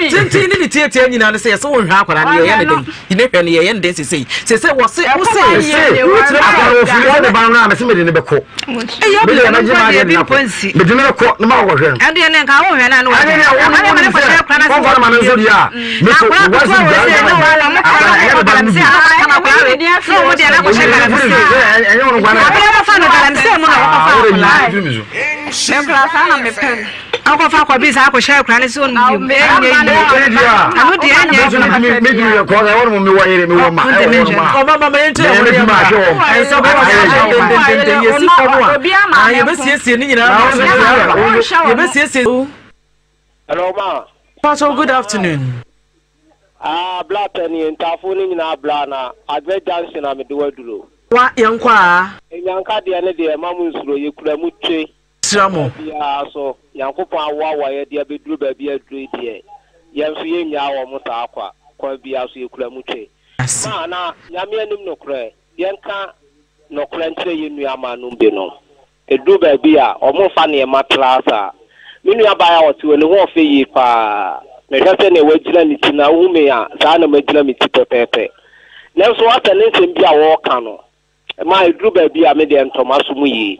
[SPEAKER 2] Tenten ne ne tietia nyinaa no sɛ yɛsɛ wɔnhwɛ akwadaa no yɛyɛ ne den. Ne hwɛ no yɛyɛ ne den sesei. Sesei wɔse wose.
[SPEAKER 7] Wokyerɛ akwadaa no wɔfiri sɛ ne ba no na mese mede ne bɛkɔ.
[SPEAKER 2] Ɛyɛ
[SPEAKER 7] Mede bɛgye m'adeɛ de no akɔ. Mede no bɛkɔ na makɔhwɛ no.
[SPEAKER 8] Ɛdeɛ ne nka wohwɛ no a na
[SPEAKER 7] Ɛne deɛ wo ne wo nim sɛ wɔmfa no ma no nso deɛ a me so mewɔ asɛm biara nka ma akwadaa ɛnyɛ me ba no bi. Ɛnyɛ wo no kwa na. Ah, wode yi firi me so.
[SPEAKER 6] Mekura saa na mepɛ no.
[SPEAKER 8] Akɔfa akɔbi saa akɔhyɛ akura ne so no bio. Ɛnyɛ yie. Ɛno deɛ ɛnyɛ
[SPEAKER 7] adwuma. Metumi yɛ kɔɔ ɛwɔ no mewɔ yere mewɔ ma ɛwɔ no ma.
[SPEAKER 2] Ɔba ma ma yɛn nkyɛn ɛwɔ no ma. Ɛnsa bɔ ma yɛn dendendenden yɛsi fam a yɛbɛsiesie ne nyinaa yɛbɛsiesie.
[SPEAKER 9] Hello ma.
[SPEAKER 2] Pastor good afternoon.
[SPEAKER 9] Ah bla pɛni ntafo ne nyinaa bla na Adwɛ junction na mede waduro.
[SPEAKER 2] Wa yɛn kɔ a.
[SPEAKER 9] Enyanka deɛ ne deɛ ma mo nsuro yɛkura mu twe.
[SPEAKER 2] Hyira mo.
[SPEAKER 9] Kwan biara so, Nyankopɔn awoawoa yɛn de abɛduru baabi a aduru yi deɛ, yɛn nso yɛnnyaa wɔn saa kwa. Kwan biara so, yɛkura mu twe. Ma na Nyame anim nokorɛ, yɛnka nokorɛ nkyerɛ yɛn nua maa nom binom. Ɛduru baabi a, wɔmfa nneɛma tra saa. Me nua baa a ɔte hɔ, ne ho ɔfɛ yie paa. Mehwɛ sɛdeɛ wagyina ne ti no a, wohu me a, saa na magyina me ti pɛpɛɛpɛ. Nanso asɛ ne nsɛm bi a ɔreka no, Ma ɛduru baabi a, me deɛ ntɔ m'aso mu yie.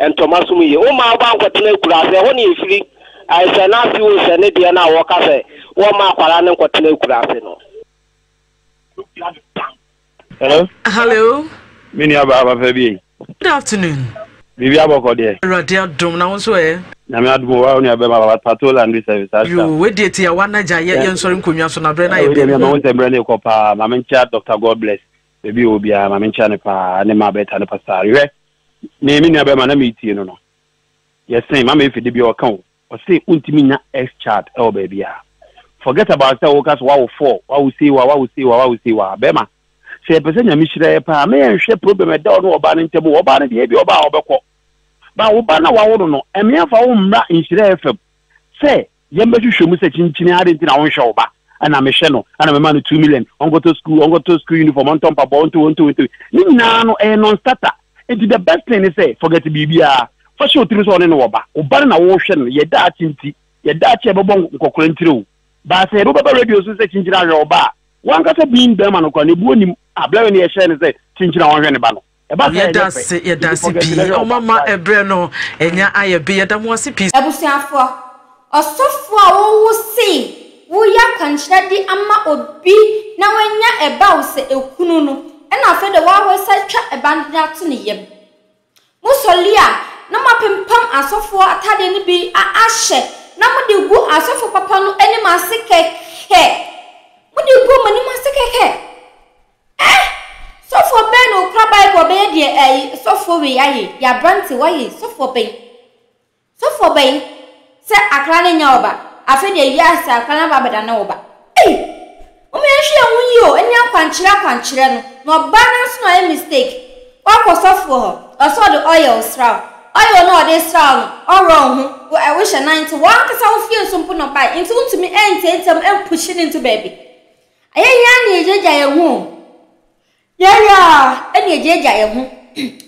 [SPEAKER 9] Ntɔ m'aso mu yie. Womma wo ba nkɔtena akuraase, ɛhɔ na yɛfiri. Sɛ n'ase o, sɛ ne deɛ no a wɔka sɛ wɔmma akwadaa no nkɔtena akuraase no.
[SPEAKER 10] Hello.
[SPEAKER 2] Hello.
[SPEAKER 10] Me nua baa papa bi.
[SPEAKER 2] Good afternoon.
[SPEAKER 10] Biribi abɔkɔ deɛ.
[SPEAKER 2] Awurade adom na wo nso ɛ.
[SPEAKER 10] Nyame adom o, wa nua bɛma papa Pato Laundry Service asa.
[SPEAKER 2] Yoo, wei deɛ ti awa na gya yɛ yɛn nsɔre nkonnwa so na brɛ na yɛ
[SPEAKER 10] bɛ. Wei deɛ mi ama wo sɛ brɛ ne kɔ paa, maame nkyia Dr. God bless. Baabi a ɔwɔ biara, ma menkyea no paa, ne ma Bertha ne Pastor. Hwɛ, me, me nua bɛrima na meretie no no, yɛsen, Mama Efe da biara ɔka o, ɔse wontumi nnya ex-child wɔ baabiara. Forget about sɛ woka sɛ woawo four, woawo sei wa, woawo sei wa, woawo sei wa. Bɛrima, sɛ yɛpɛ sɛ Nyame hyira yɛ paa, ma yɛnhwɛ problem ɛda ɔne ɔbaa no ntam o, ɔbaa no deɛ ebia ɔbaa a ɔbɛkɔ. But wo ba no a wawo no no, ɛmea mfa wo mmra Nhyira FM sɛ Yɛmbɛhwehwɛ mu sɛ kyinkyin ara adɛn nti na wonhwɛ wo ba? Ɛna mehwɛ no, ɛna mema no 2 million, ɔnkɔtɔ school, ɔnkɔtɔ school uniform, ɔntɔ mpaboa, ɔntɔ wei, ɔntɔ wei, ɔntɔ wei. Ne nyinaa no, ɛyɛ non-starter. Nti the best thing ne sɛ, forget biribiara. Fa hyɛ wo tirim sɛ ɔne no wɔ ba. Wo ba no na wohwɛ no, yɛ daakye nti, yɛ daakye a ɛbɛbɔ nkɔkora ntire o. But sɛ yɛde wo bɛba radio so sɛ kyinkyin ahwɛ wo ba a, w'ankasa being bɛrima no koraa no, ebuo nnim. Ah, berɛ wei na yɛhyɛɛ no sɛ kyinkyin a ɔnhwɛ ne ba no. Ɛba saa a ɛnyɛ
[SPEAKER 2] Yɛda
[SPEAKER 10] fɛ.
[SPEAKER 2] ase, yɛda
[SPEAKER 10] Nti
[SPEAKER 2] ase
[SPEAKER 10] forget
[SPEAKER 2] pii.
[SPEAKER 10] na hwɛ wo ba.
[SPEAKER 2] Ɔma ma
[SPEAKER 10] Bye.
[SPEAKER 2] ɛbrɛ no ɛnya ayɛ be. Yɛda mo ase pii.
[SPEAKER 1] Abusuafoɔ, ɔsɔfoɔ a wowo se woyɛ akwankyerɛ de ama obi na wanya ɛba wo sɛ ekunu no, ɛna afei de woawesa atwa ɛba no de ato ne yam. Mo sɔre a, na moapempam asɔfoɔ atadeɛ no bi ahyɛ na mode gu asɔfo papa no anim ase kɛkɛ. Mode gu wɔn anim ase kɛkɛ. Eh! Sɔfoɔ bɛn na okura Bible ɔbɛyɛ deɛ ɛyi sɔfoɔ wei ayɛ deɛ aberante wayɛ yi sɔfoɔ bɛn? Sɔfoɔ bɛn? Sɛ akra no nyɛ ɔba afei deɛ wiase akra no aba abɛda ne ɔba. Ei! Moma yɛnhwɛ yɛn ho yie o ɛne akwankyerɛ akwankyerɛ no na ɔba no nso na ɔyɛ mistake. Wakɔ sɔfoɔ hɔ ɔsɛ ɔde oil sra wo oil no a ɔde sra wo no ɔworɔ wo ho wohyɛ nan nti wankasa wo fie nso mpo na ɔbae nti wontumi ɛnteatea mu ɛmpushi no nto baabi. Ɛyɛ yɛn ara na yɛgyaagyaa yɛn ho o. Yɛn ara na yɛgyaagyaa yɛn ho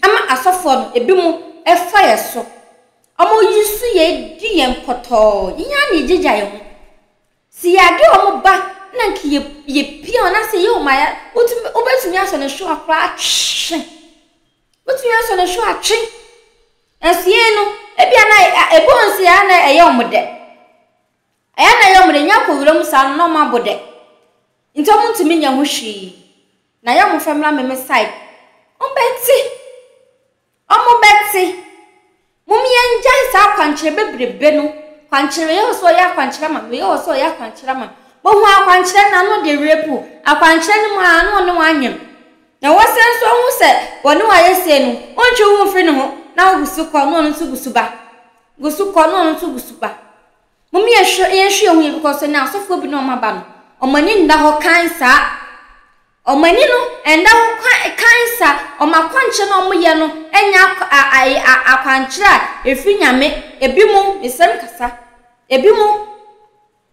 [SPEAKER 1] ama asɔfoɔ no, ebinom fa yɛn so. Wɔyi so yɛn di yɛn pɔtɔɔ. Yɛn ara na yɛgyaagyaa yɛn ho. Sɛ yɛade wɔn ba na nka yɛ yɛpia wɔn anaasɛ yɛyɛ wɔn ayɛ wotumi wobɛtumi asɔ ne hwewa koraa atwe. Wotumi asɔ ne hwewa atwe. Nanso yɛn no, ebia na ebi wɔn nso yɛ a na ɛyɛ wɔn dɛ. Ɛyɛ a na ɛyɛ wɔn dɛ, nya kɔ wuram saa no na wɔn abo dɛ. Nti wɔn ntumi nyɛ ho hwee. Na yɛ wɔn fɛ mmra me me side. Wɔn bɛ te. Wɔn bɛ te. Mom yɛn gyae saa akwankyerɛ bebrebe no. Kwankyerɛ, wei wɔ sɛ ɔyɛ akwankyerɛ ama me, wei wɔ sɛ ɔyɛ akwankyerɛ ama me. Bohu akwankyerɛ no a na ɔde rape wo. Akwankyerɛ no mu ara na ɔne wo anyem. Na wɔsan nso hu sɛ wɔne wo ayɛ sei no, wontwe wo ho mfiri ne ho na wogu so kɔ na ɔno nso gu so ba. Gu so kɔ na ɔno nso gu so ba. Mom yɛnhwɛ yɛnhwɛ yɛn ho yie because ɛnɛ asɔfoɔ bi na wɔn aba no, wɔn ani nna hɔ kann saa. Wɔn ani no ɛnda hɔ kann saa. Wɔn akwankyerɛ na wɔyɛ no ɛnyɛ akwankyerɛ a ɛfiri Nyame. Ebi mo, mesrɛ kasa, ebi mo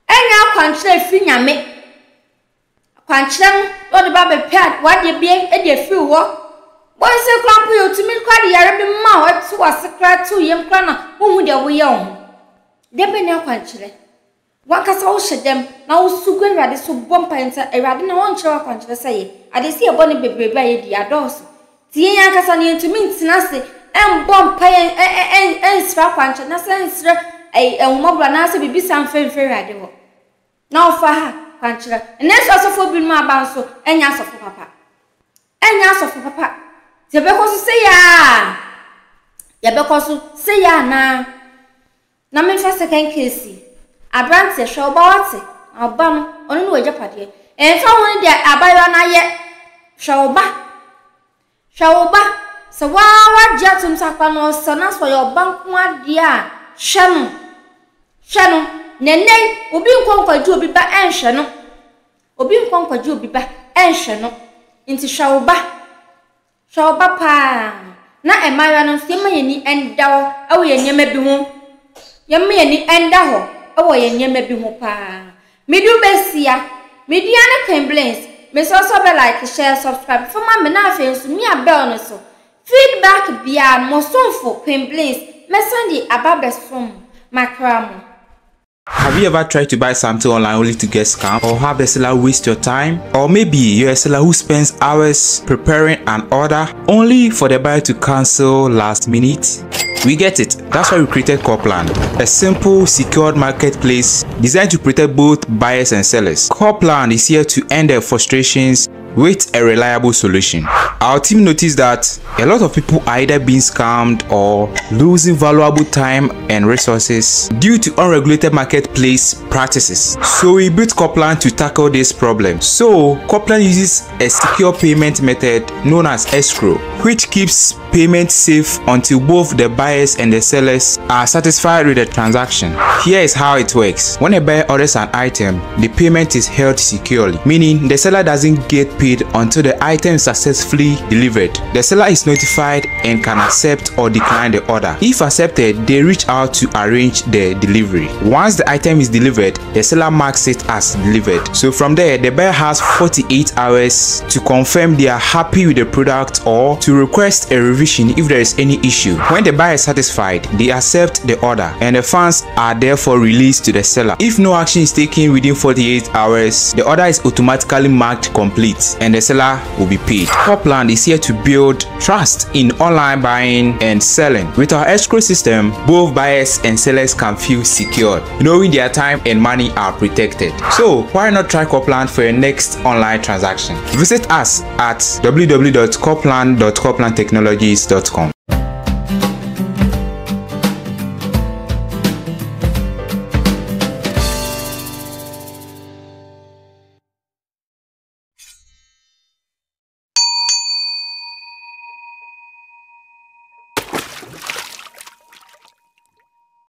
[SPEAKER 1] ɛnyɛ akwankyerɛ a ɛfiri Nyame. Akwankyerɛ no na ɔde ba bɛpɛ w'adeɛ bi de afiri hɔ. Bɔnsɛ koraa mpo yɛ otumi koraa de yare bi ma wo ɛto w'ase koraa to yam koraa na wohu deɛ woyɛ wo ho. Deɛ bɛn ne akwankyerɛ? Wankasa wohyɛ dɛm na wosu gu Awurade so bɔ mpaeɛ nti Awurade na ɔnkyerɛ wo akwankyerɛ sɛ yɛ. Adeɛ sɛ yɛbɔ ne bebrebe a yɛdi adɔɔso. Nti yɛn ankasa no yɛntumi ntena ase mbɔ mpaeɛ nsrɛ akwankyerɛ na sɛ nsrɛ ahummɔborɔ anaasɛ biribi saa mfa mfiri Awurade hɔ. Na ɔfa ha kwankyerɛ. Ɛnnɛ nso asɔfoɔ binom aba nso ɛnyɛ asɔfo papa. Ɛnyɛ asɔfo papa. Nti yɛbɛkɔ so sɛ yaa. Yɛbɛkɔ so sɛ yaa naa. Na memfa second case yi. Aberanteɛ hwɛ wo ba wate. Na ɔba no ɔno ne w'agyapadeɛ. Ɛmfa ho ne deɛ abayewa no ayɛ. Hwɛ wo ba. Hwɛ wo ba, sɛ wo ara woagye atom sɛ akora no ɔsɛ na sɛ ɔyɛ ɔba nko ara deɛ a, hwɛ no. Hwɛ no. Na ɛnnɛ yi, obi nkɔ nkɔgye obi ba nhwɛ no. Obi nkɔ nkɔgye obi ba nhwɛ no. Nti hwɛ wo ba. Hwɛ wo ba paa. Na mmaayewa no nso, yɛmma yɛn ani nda hɔ wɔ yɛn nneɛma bi ho. Yɛmma yɛn ani nda hɔ wɔ yɛn nneɛma bi ho paa. Mede wo bɛsia. Me din ane Queen Blings. Mesrɛ wo sɛ wobɛ like, share, subscribe fa ma me na afei nso mia bell no so. Feedback biara no, mo somfo Queen Blings mɛsan de aba abɛsom mo. Makra mo.
[SPEAKER 11] Have you ever tried to buy something online only to get scammed or have the seller waste your time? Or maybe you're a seller who spends hours preparing an order only for the buyer to cancel last minute? We get it. That's why we created Corplan, a simple, secured marketplace designed to protect both buyers and sellers. Corplan is here to end their frustrations with a reliable solution. Our team noticed that a lot of people are either being scammed or losing valuable time and resources due to unregulated marketplace practices. So we built Corplan to tackle this problem. So Corplan uses a secure payment method known as escrow, which keeps payment safe until both the buyers and the sellers are satisfied with the transaction. Here is how it works. When a buyer orders an item, the payment is held securely, meaning the seller doesn't get paid until the item is successfully delivered. The seller is notified and can accept or decline the order. If accepted, they reach out to arrange the delivery. Once the item is delivered, the seller marks it as delivered. So from there, the buyer has 48 hours to confirm they are happy with the product or to request a revision if there is any issue. When the buyer is satisfied, they accept the order and the funds are therefore released to the seller. If no action is taken within 48 hours, the order is automatically marked complete and the seller will be paid. Copland is here to build trust in online buying and selling. With our escrow system, both buyers and sellers can feel secured, knowing their time and money are protected. So why not try Copland for your next online transaction? Visit us at www.copland.coplandtechnologies.com.